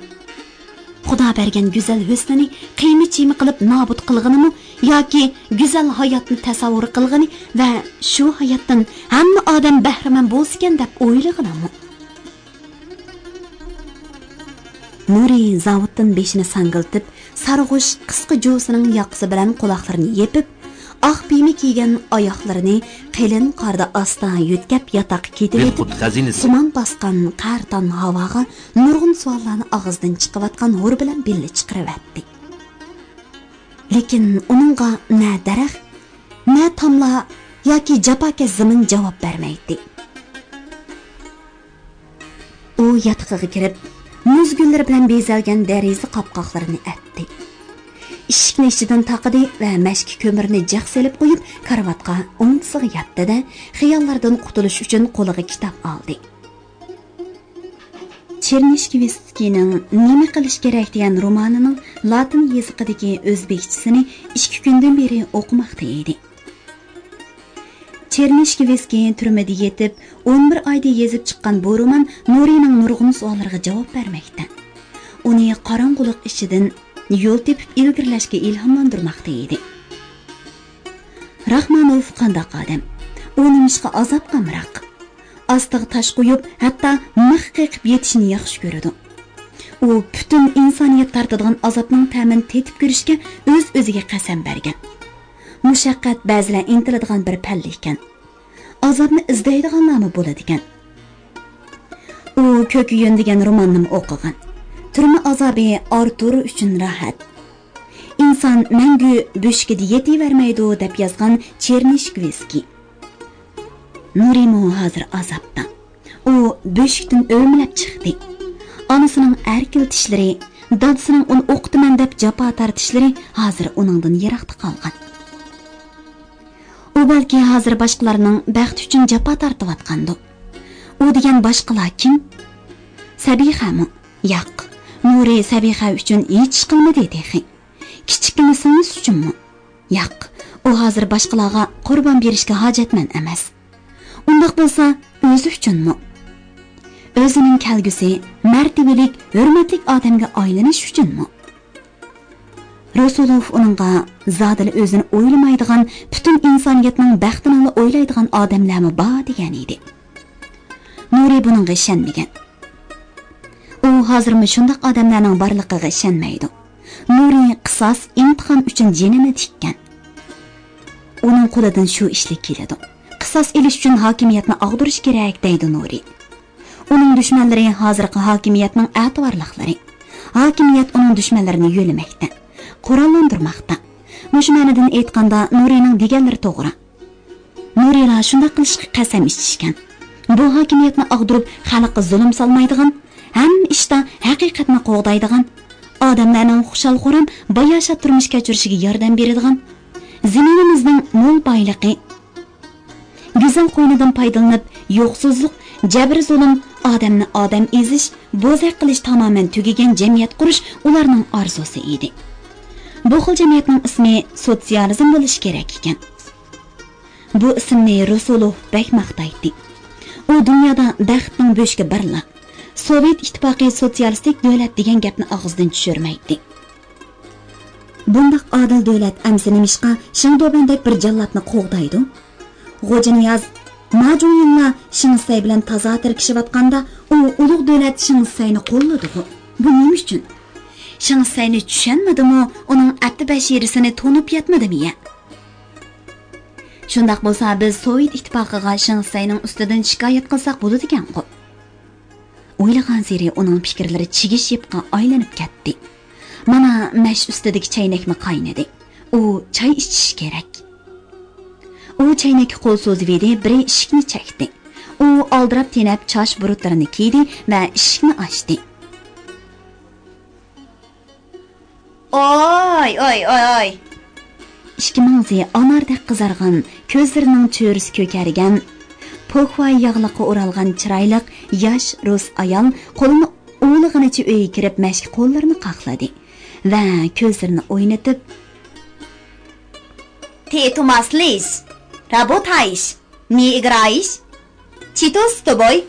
خۇدا بەرگەن گۈزەل ھۆسنىنى قىيما-چىيما قىلىپ نابۇت قىلغىنىمۇ ياكى گۈزەل ھاياتنى تەسەۋۋۇر قىلغىنى ۋە شۇ ھاياتتىن ھەممە ئادەم بەھرىمەن بولسىكەن دەپ ئويلىغىنىمۇ؟ نۇرى زاۋۇتتىن بېشىنى ساڭگىلىتىپ، سارغۇچ قىسقا جۇۋىسىنىڭ ياقىسى بىلەن قۇلاقلىرىنى يېپىپ، ئاق پىيمە كىيگەن ئاياقلىرىنى قېلىن قاردا ئاستا يۆتكەپ ياتاققا كېتىۋېتىپ، خۇمار باسقان قەر تام ھاۋاغا نۇرغۇن سوئاللارنى ئاغزىدىن چىقىۋاتقان ھور بىلەن بىللە چىقىرىۋەتتى. لېكىن ئۇنىڭغا نە دەرەخ، نە تاملا ياكى جاپاكەش زېمىن جاۋاب بەرمەيتتى. ئۇ ياتىقىغا كىرىپ، مۇز گۈللىرى بىلەن بېزەلگەن دېرىزە قاپقاقلىرىنى ئەتتى. ئىشىكنى ئىچىدىن تاقىدى ۋە مەشكە كۆمۈرنى جىق سېلىپ قويۇپ، كارىۋاتقا ئوڭدىسىغا ياتتى-دە، خىياللىرىدىن قۇتۇلۇش ئۈچۈن قولىغا كىتاب ئالدى. چېرنىشكىۋىسكىينىڭ نېمە قىلىش كېرەك دېگەن رومانىنىڭ لاتىن يېزىقىدىكى ئۆزبېكچىسىنى ئىككى كۈندىن بېرى ئوقۇماقتا ئىدى. چېرنىشكىۋىسكىي تۈرمىدە يېتىپ، ئون بىر ئايدا يېزىپ چىققان بۇ رومان نۇرىنىڭ نۇرغۇن سوئاللىرىغا جاۋاب بەرمەكتە. ئۇنى قاراڭغۇلۇق ئىچىدىن يول تېپىپ ئىلگىرىلەشكە ئىلھاملاندۇرماقتا ئىدى. راخمانوف قانداق ئادەم؟ ئۇ نېمىشقا ئازابقا ئامراق؟ ئاستىغا تاش قويۇپ، ھەتتا مىخ قېقىپ يېتىشنى ياخشى كۆرىدۇ. ئۇ پۈتۈن ئىنسانىيەت تارتىدىغان ئازابنىڭ تەمىنى تېتىپ كۆرۈشكە ئۆز-ئۆزىگە قەسەم بەرگەن. مۇشەققەت بەزىلەر ئىنتىلىدىغان بىر پەللە ئىكەن. ئازابنى ئىزدەيدىغانلارمۇ بولىدىكەن. ئۇ كۆكۈيۈن دېگەن روماننىمۇ ئوقۇغان. تۈرمە ئازابى ئارتۇر ئۈچۈن راھەت. ئىنسان مەڭگۈ بۆشۈكىدە يېتىۋەرمەيدۇ، دەپ يازغان چېرنىشكۋىسكىي. نۇرىمۇ ھازىر ئازابتا. ئۇ بۆشۈكتىن ئۆمىلەپ چىقتى. ئانىسىنىڭ ئەركىلىتىشلىرى، دادىسىنىڭ ئۇنى ئوقۇتىمەن دەپ جاپا تارتىشلىرى ھازىر ئۇنىڭدىن يىراقتا قالغان. ئۇ بەلكى ھازىر باشقىلارنىڭ بەختى ئۈچۈن جاپا تارتىۋاتقاندۇ. ئۇ دېگەن باشقىلار كىم؟ سەبىخەمۇ؟ ياق، نۇرى سەبىخە ئۈچۈن ھېچ ئىش قىلمىدى تېخى. كىچىككىنە سىڭلىسى ئۈچۈنمۇ؟ ياق، ئۇ ھازىر باشقىلارغا قۇربان بېرىشكە ھاجەتمەن ئەمەس. ئۇنداق بولسا، ئۆزى ئۈچۈنمۇ؟ ئۆزىنىڭ كەلگۈسى مەرتىۋىلىك، ھۆرمەتلىك ئادەمگە ئايلىنىش ئۈچۈنمۇ؟ رۇسۇلوف ئۇنىڭغا زادىلا ئۆزىنى ئويلىمايدىغان، پۈتۈن ئىنسانىيەتنىڭ بەختىنىلا ئويلايدىغان ئادەملەرمۇ بار دېگەن ئىدى. نۇرى بۇنىڭغا ئىشەنمىگەن. ئۇ ھازىرمۇ شۇنداق ئادەملەرنىڭ بارلىقىغا ئىشەنمەيدۇ. نۇرى قىساس، ئىنتىقام ئۈچۈن جېنىنى تىككەن. ئۇنىڭ قولىدىن شۇ ئىشلىك كېلىدۇ. قىساس ئېلىش ئۈچۈن ھاكىمىيەتنى ئاغدۇرۇش كېرەك، دەيدۇ نۇرى. ئۇنىڭ دۈشمەنلىرى ھازىرقى ھاكىمىيەتنىڭ ئەتىۋارلىقلىرى. ھاكىمىيەت ئۇنىڭ دۈشمەنلىرىنى يۆلىمەكتە، قوراللاندۇرماقتا. مۇشۇ مەنىدىن ئېيتقاندا، نۇرىنىڭ دېگەنلىرى توغرا. نۇرىلار شۇنداق قىلىشقا قەسەم ئىچىشكەن. بۇ ھاكىمىيەتنى ئاغدۇرۇپ، خەلققە زۇلۇم سالمايدىغان، ھەممە ئىشتا ھەقىقەتنى قوغدايدىغان، ئادەملەرنىڭ خۇشال-خۇرام، باياشات تۇرمۇش كەچۈرۈشىگە ياردەم بېرىدىغان، زېمىنىمىزنىڭ مول بايلىقى، گۈزەل قوينىدىن پايدىلىنىپ، يوقسۇزلۇق، جەبرى-زۇلۇم، ئادەمنى ئادەم ئېزىش، بوزەك قىلىش تامامەن تۈگىگەن جەمئىيەت قۇرۇش ئۇلارنىڭ ئارزۇسى ئىدى. بۇ خىل جەمئىيەتنىڭ ئىسمى سوتسىيالىزم بولۇشى كېرەك ئىكەن. بۇ ئىسىمنى رۇسۇلوف بەك ماختايتتى. ئۇ دۇنيادا بەختنىڭ بۆشۈكى بىرلا، سوۋېت ئىتتىپاقى سوتسىيالىستىك دۆلەت دېگەن گەپنى ئاغزىدىن چۈشۈرمەيتتى. بۇنداق ئادىل دۆلەت ئەمسە نېمىشقا شېڭدۇبەندەك بىر جاللاتنى قوغدايدۇ؟ غوجىنىياز، ما جۇڭيىڭلار شېڭ شىسەي بىلەن تازا تىركىشىۋاتقاندا، ئۇ ئۇلۇغ دۆلەت شېڭ شىسەينى قوللىدىغۇ. بۇ نېمە ئۈچۈن؟ شېڭ شىسەينى چۈشەنمىدىمۇ، ئۇنىڭ ئەتتە بەشىرىسىنى تونۇپ يەتمىدىمۇ يە؟ شۇنداق بولسا، بىز سوۋېت ئىتتىپاقىغا شېڭ شىسەينىڭ ئۈستىدىن شىكايەت قىلساق بولىدىكەنغۇ؟ ئويلىغانسېرى ئۇنىڭ پىكىرلىرى چىگىش يىپقا ئايلىنىپ كەتتى. مانا، مەش ئۈستىدىكى چەينەكمۇ قاينىدى. ئۇ چاي ئىچىشى كېرەك. ئۇ چەينەككە قول سوزۇۋىدى، بىرى ئىشىكنى چەكتى. ئۇ ئالدىراپ تېنەپ چاچ بۇرۇتلىرىنى كىيدى ۋە ئىشىكنى ئاچتى. ئوي، ئوي، ئوي، ئوي! ئىككى ماڭزى ئاناردەك قىزارغان، كۆزلىرىنىڭ چۆرىسى كۆكەرگەن، پوكۋاي ياغلىققا ئورالغان چىرايلىق ياش رۇس ئايال قولىنى ئۇۋىلىغىنىچە ئۆيگە كىرىپ، مەشكە قوللىرىنى قاقلىدى ۋە كۆزلىرىنى ئوينىتىپ، تى тумаслись, работаешь, не играешь? Что с тобой?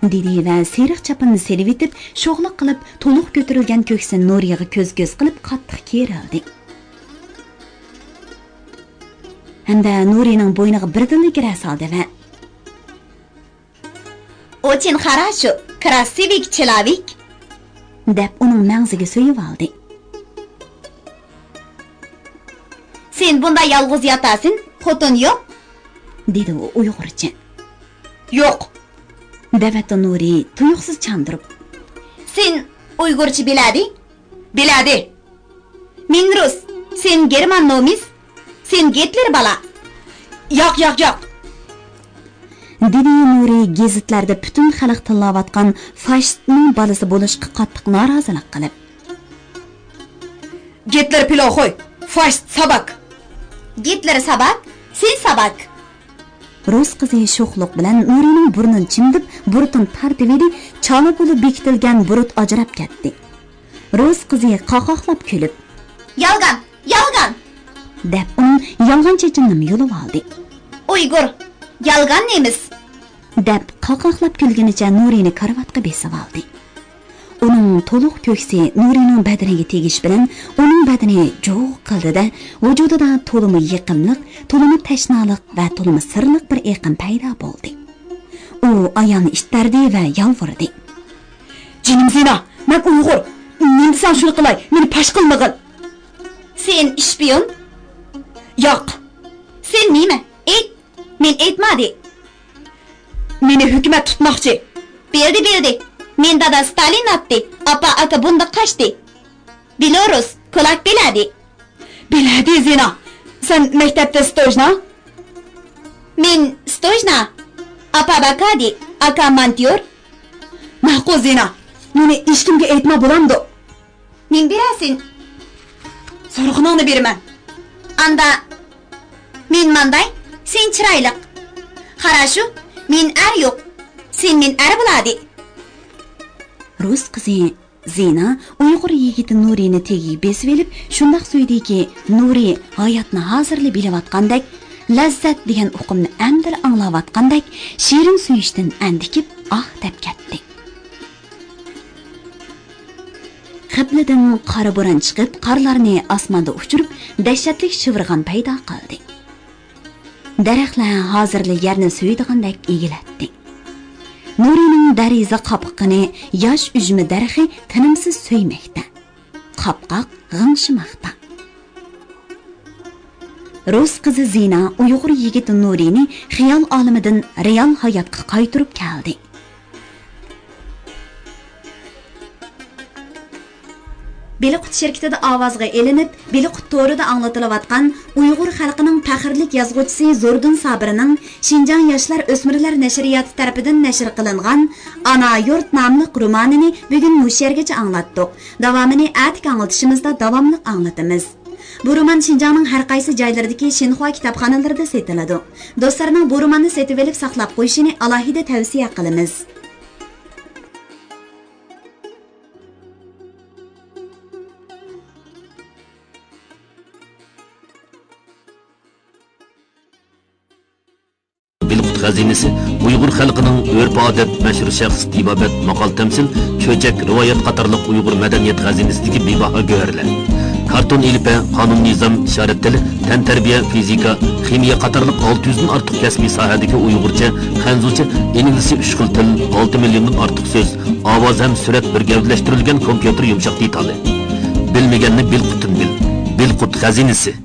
دېدى ۋە سېرىق چاپىنىنى سېلىۋېتىپ، شوخلۇق قىلىپ، تولۇق كۆتۈرۈلگەن كۆكسىنى نۇرىغا كۆز-كۆز قىلىپ، قاتتىق كېرىلدى. ھەمدە نۇرىنىڭ بوينىغا بىردىنلا گىرە سالدى ۋە، очень хорошо, красивый человек. دەپ ئۇنىڭ مەڭزىگە سۆيۈۋالدى. سەن بۇندا يالغۇز ياتاسەن، خوتۇن يوق؟ دېدى ئۇ ئۇيغۇرچە. يوق. دەۋەتتى نۇرى تۇيۇقسىز چاندۇرۇپ. سەن ئۇيغۇرچە بىلەدى؟ بىلەدى. مەن رۇس، سەن گېرمان نومىس، سەن گىتلېر بالا. ياق، ياق، ياق. دېدى نۇرى گېزىتلەردە پۈتۈن خەلق تىللاۋاتقان فاشىستنىڭ بالىسى بولۇشقا قاتتىق نارازىلىق قىلىپ. گىتلېر پلوخوي، فاشىست ساباك. گىتلېر ساباك، سەن ساباك. رۇس قىزى شوخلۇق بىلەن نۇرىنىڭ بۇرنىنى چىمدىپ، بۇرۇتىنى تارتىۋىدى، چالا بولۇپ بېكىتىلگەن بۇرۇت ئاجراپ كەتتى. رۇس قىزى قاقاقلاپ كۈلۈپ، يالغان، يالغان! دەپ ئۇنىڭ يالغان چېچىنىمۇ يۇلۇۋالدى. ئۇيغۇر، يالغان نېمىس! دەپ قاقاقلاپ كۈلگىنىچە نۇرىنى كارىۋاتقا بېسىۋالدى. ئۇنىڭ تولۇق كۆكسى نۇرىنىڭ بەدىنىگە تېگىش بىلەن ئۇنىڭ بەدىنى جۇۋۇق قىلدى-دە، ۋۇجۇدىدا تولىمۇ يېقىملىق، تولىمۇ تەشنالىق ۋە تولىمۇ سىرلىق بىر ئېقىم پەيدا بولدى. ئۇ ئايالنى ئىتتەردى ۋە يالۋۇردى. جېنىم زىنا، مەن ئۇيغۇر. نېمە دېسەڭ شۇنى قىلاي، مېنى پاش قىلمىغىن. سەن شپىيون؟ ياق. سەن نېمە؟ ئېيت. مەن ئېيتمادى. مېنى ھۆكۈمەت تۇتماقچى. بىلدى، بىلدى. مېنى دادا ستالىن ئاتتى، ئاپا ئاكا بۇنداق قاچتى. بېلورۇس، كۇلاك بىلەدى. بىلەدى زىنا. سەن مەكتەپتە ستوژنا؟ مەن ستوژنا. ئاپا باكادى، ئاكا مانتيور. ماقۇل زىنا. مېنى ھېچكىمگە ئېيتما بولامدۇ؟ نېمە بېرەسەن؟ سورىغىنىڭنى بېرىمەن. ئاندا مەن مانداي، سەن چىرايلىق. خاراشۇ، مەن ئەر يوق. سەن مەن ئەر بولادى. رۇس قىزى زىنا ئۇيغۇر يىگىتى نۇرىنى تېگىگە بېسىۋېلىپ، شۇنداق سۆيدىكى، نۇرى ھاياتنى ھازىرلا بىلىۋاتقاندەك، لەززەت دېگەن ئۇقۇمنى ئەمدىلا ئاڭلاۋاتقاندەك، شېرىن سۆيۈشتىن ئەندىكىپ، ئاھ دەپ كەتتى. قىبلىدىن قارا بوران چىقىپ، قارلارنى ئاسماندا ئۇچۇرۇپ، دەھشەتلىك شىۋىرغان پەيدا قىلدى. دەرەخلەر ھازىرلا يەرنى سۆيىدىغاندەك ئېگىلەتتى. نۇرىنىڭ دەرىزە قاپىقىنى ياش ئۈجمە دەرىخى تىنىمسىز سۆيمەكتە. قاپقاق غىڭشىماقتا. رۇس قىزى زىنا ئۇيغۇر يىگىتى نۇرىنى خىيال ئالىمىدىن رېئال ھاياتقا قايتۇرۇپ كەلدى. بىلىقۇت شىركىتىدە ئاۋازغا ئېلىنىپ، بىلىقۇت تورىدا ئاڭلىتىلىۋاتقان ئۇيغۇر خەلقىنىڭ پەخىرلىك يازغۇچىسى زوردۇن سابىرنىڭ شىنجاڭ ياشلار ئۆسمۈرلەر نەشرىياتى تەرىپىدىن نەشر قىلىنغان ئانا يۇرت ناملىق رومانىنى بۈگۈن مۇشۇ يەرگىچە ئاڭلاتتۇق. داۋامىنى ئەتىكى ئاڭلىتىشىمىزدا داۋاملىق ئاڭلىتىمىز. بۇ رومان شىنجاڭنىڭ ھەر قايسى جايلىرىدىكى شىنخۇا كىتابخانىلىرىدا سېتىلىدۇ. دوستلارنىڭ بۇ روماننى سېتىۋېلىپ ساقلاپ قويۇشىنى ئالاھىدە تەۋسىيە قىلىمىز. بىلقۇت خەزىنىسى ئۇيغۇر خەلقىنىڭ ئۆرپ-ئادەت، مەشھۇر شەخس، تېبابەت، ماقال-تەمسىل، چۆچەك، رىۋايەت قاتارلىق ئۇيغۇر مەدەنىيەت خەزىنىسىدىكى بىباھا گۆھەرلەر. كارتون، ئېلىپبە، قانۇن-نىزام، ئىشارەت تىلى، تەنتەربىيە، فىزىكا، خىمىيە قاتارلىق ئالتە يۈزدىن ئارتۇق كەسپىي ساھەدىكى ئۇيغۇرچە، خەنزۇچە، ئىنگلىزچە ئۈچ خىل تىل، ئالتە مىليوندىن ئارتۇق سۆز، ئاۋاز ھەم سۈرەت بىر گەۋدىلەشتۈرۈلگەن كومپيۇتېر يۇمشاق دېتالى. بىلمىگەننى بىلقۇتتىن بىل. بىلقۇت خەزىنىسى.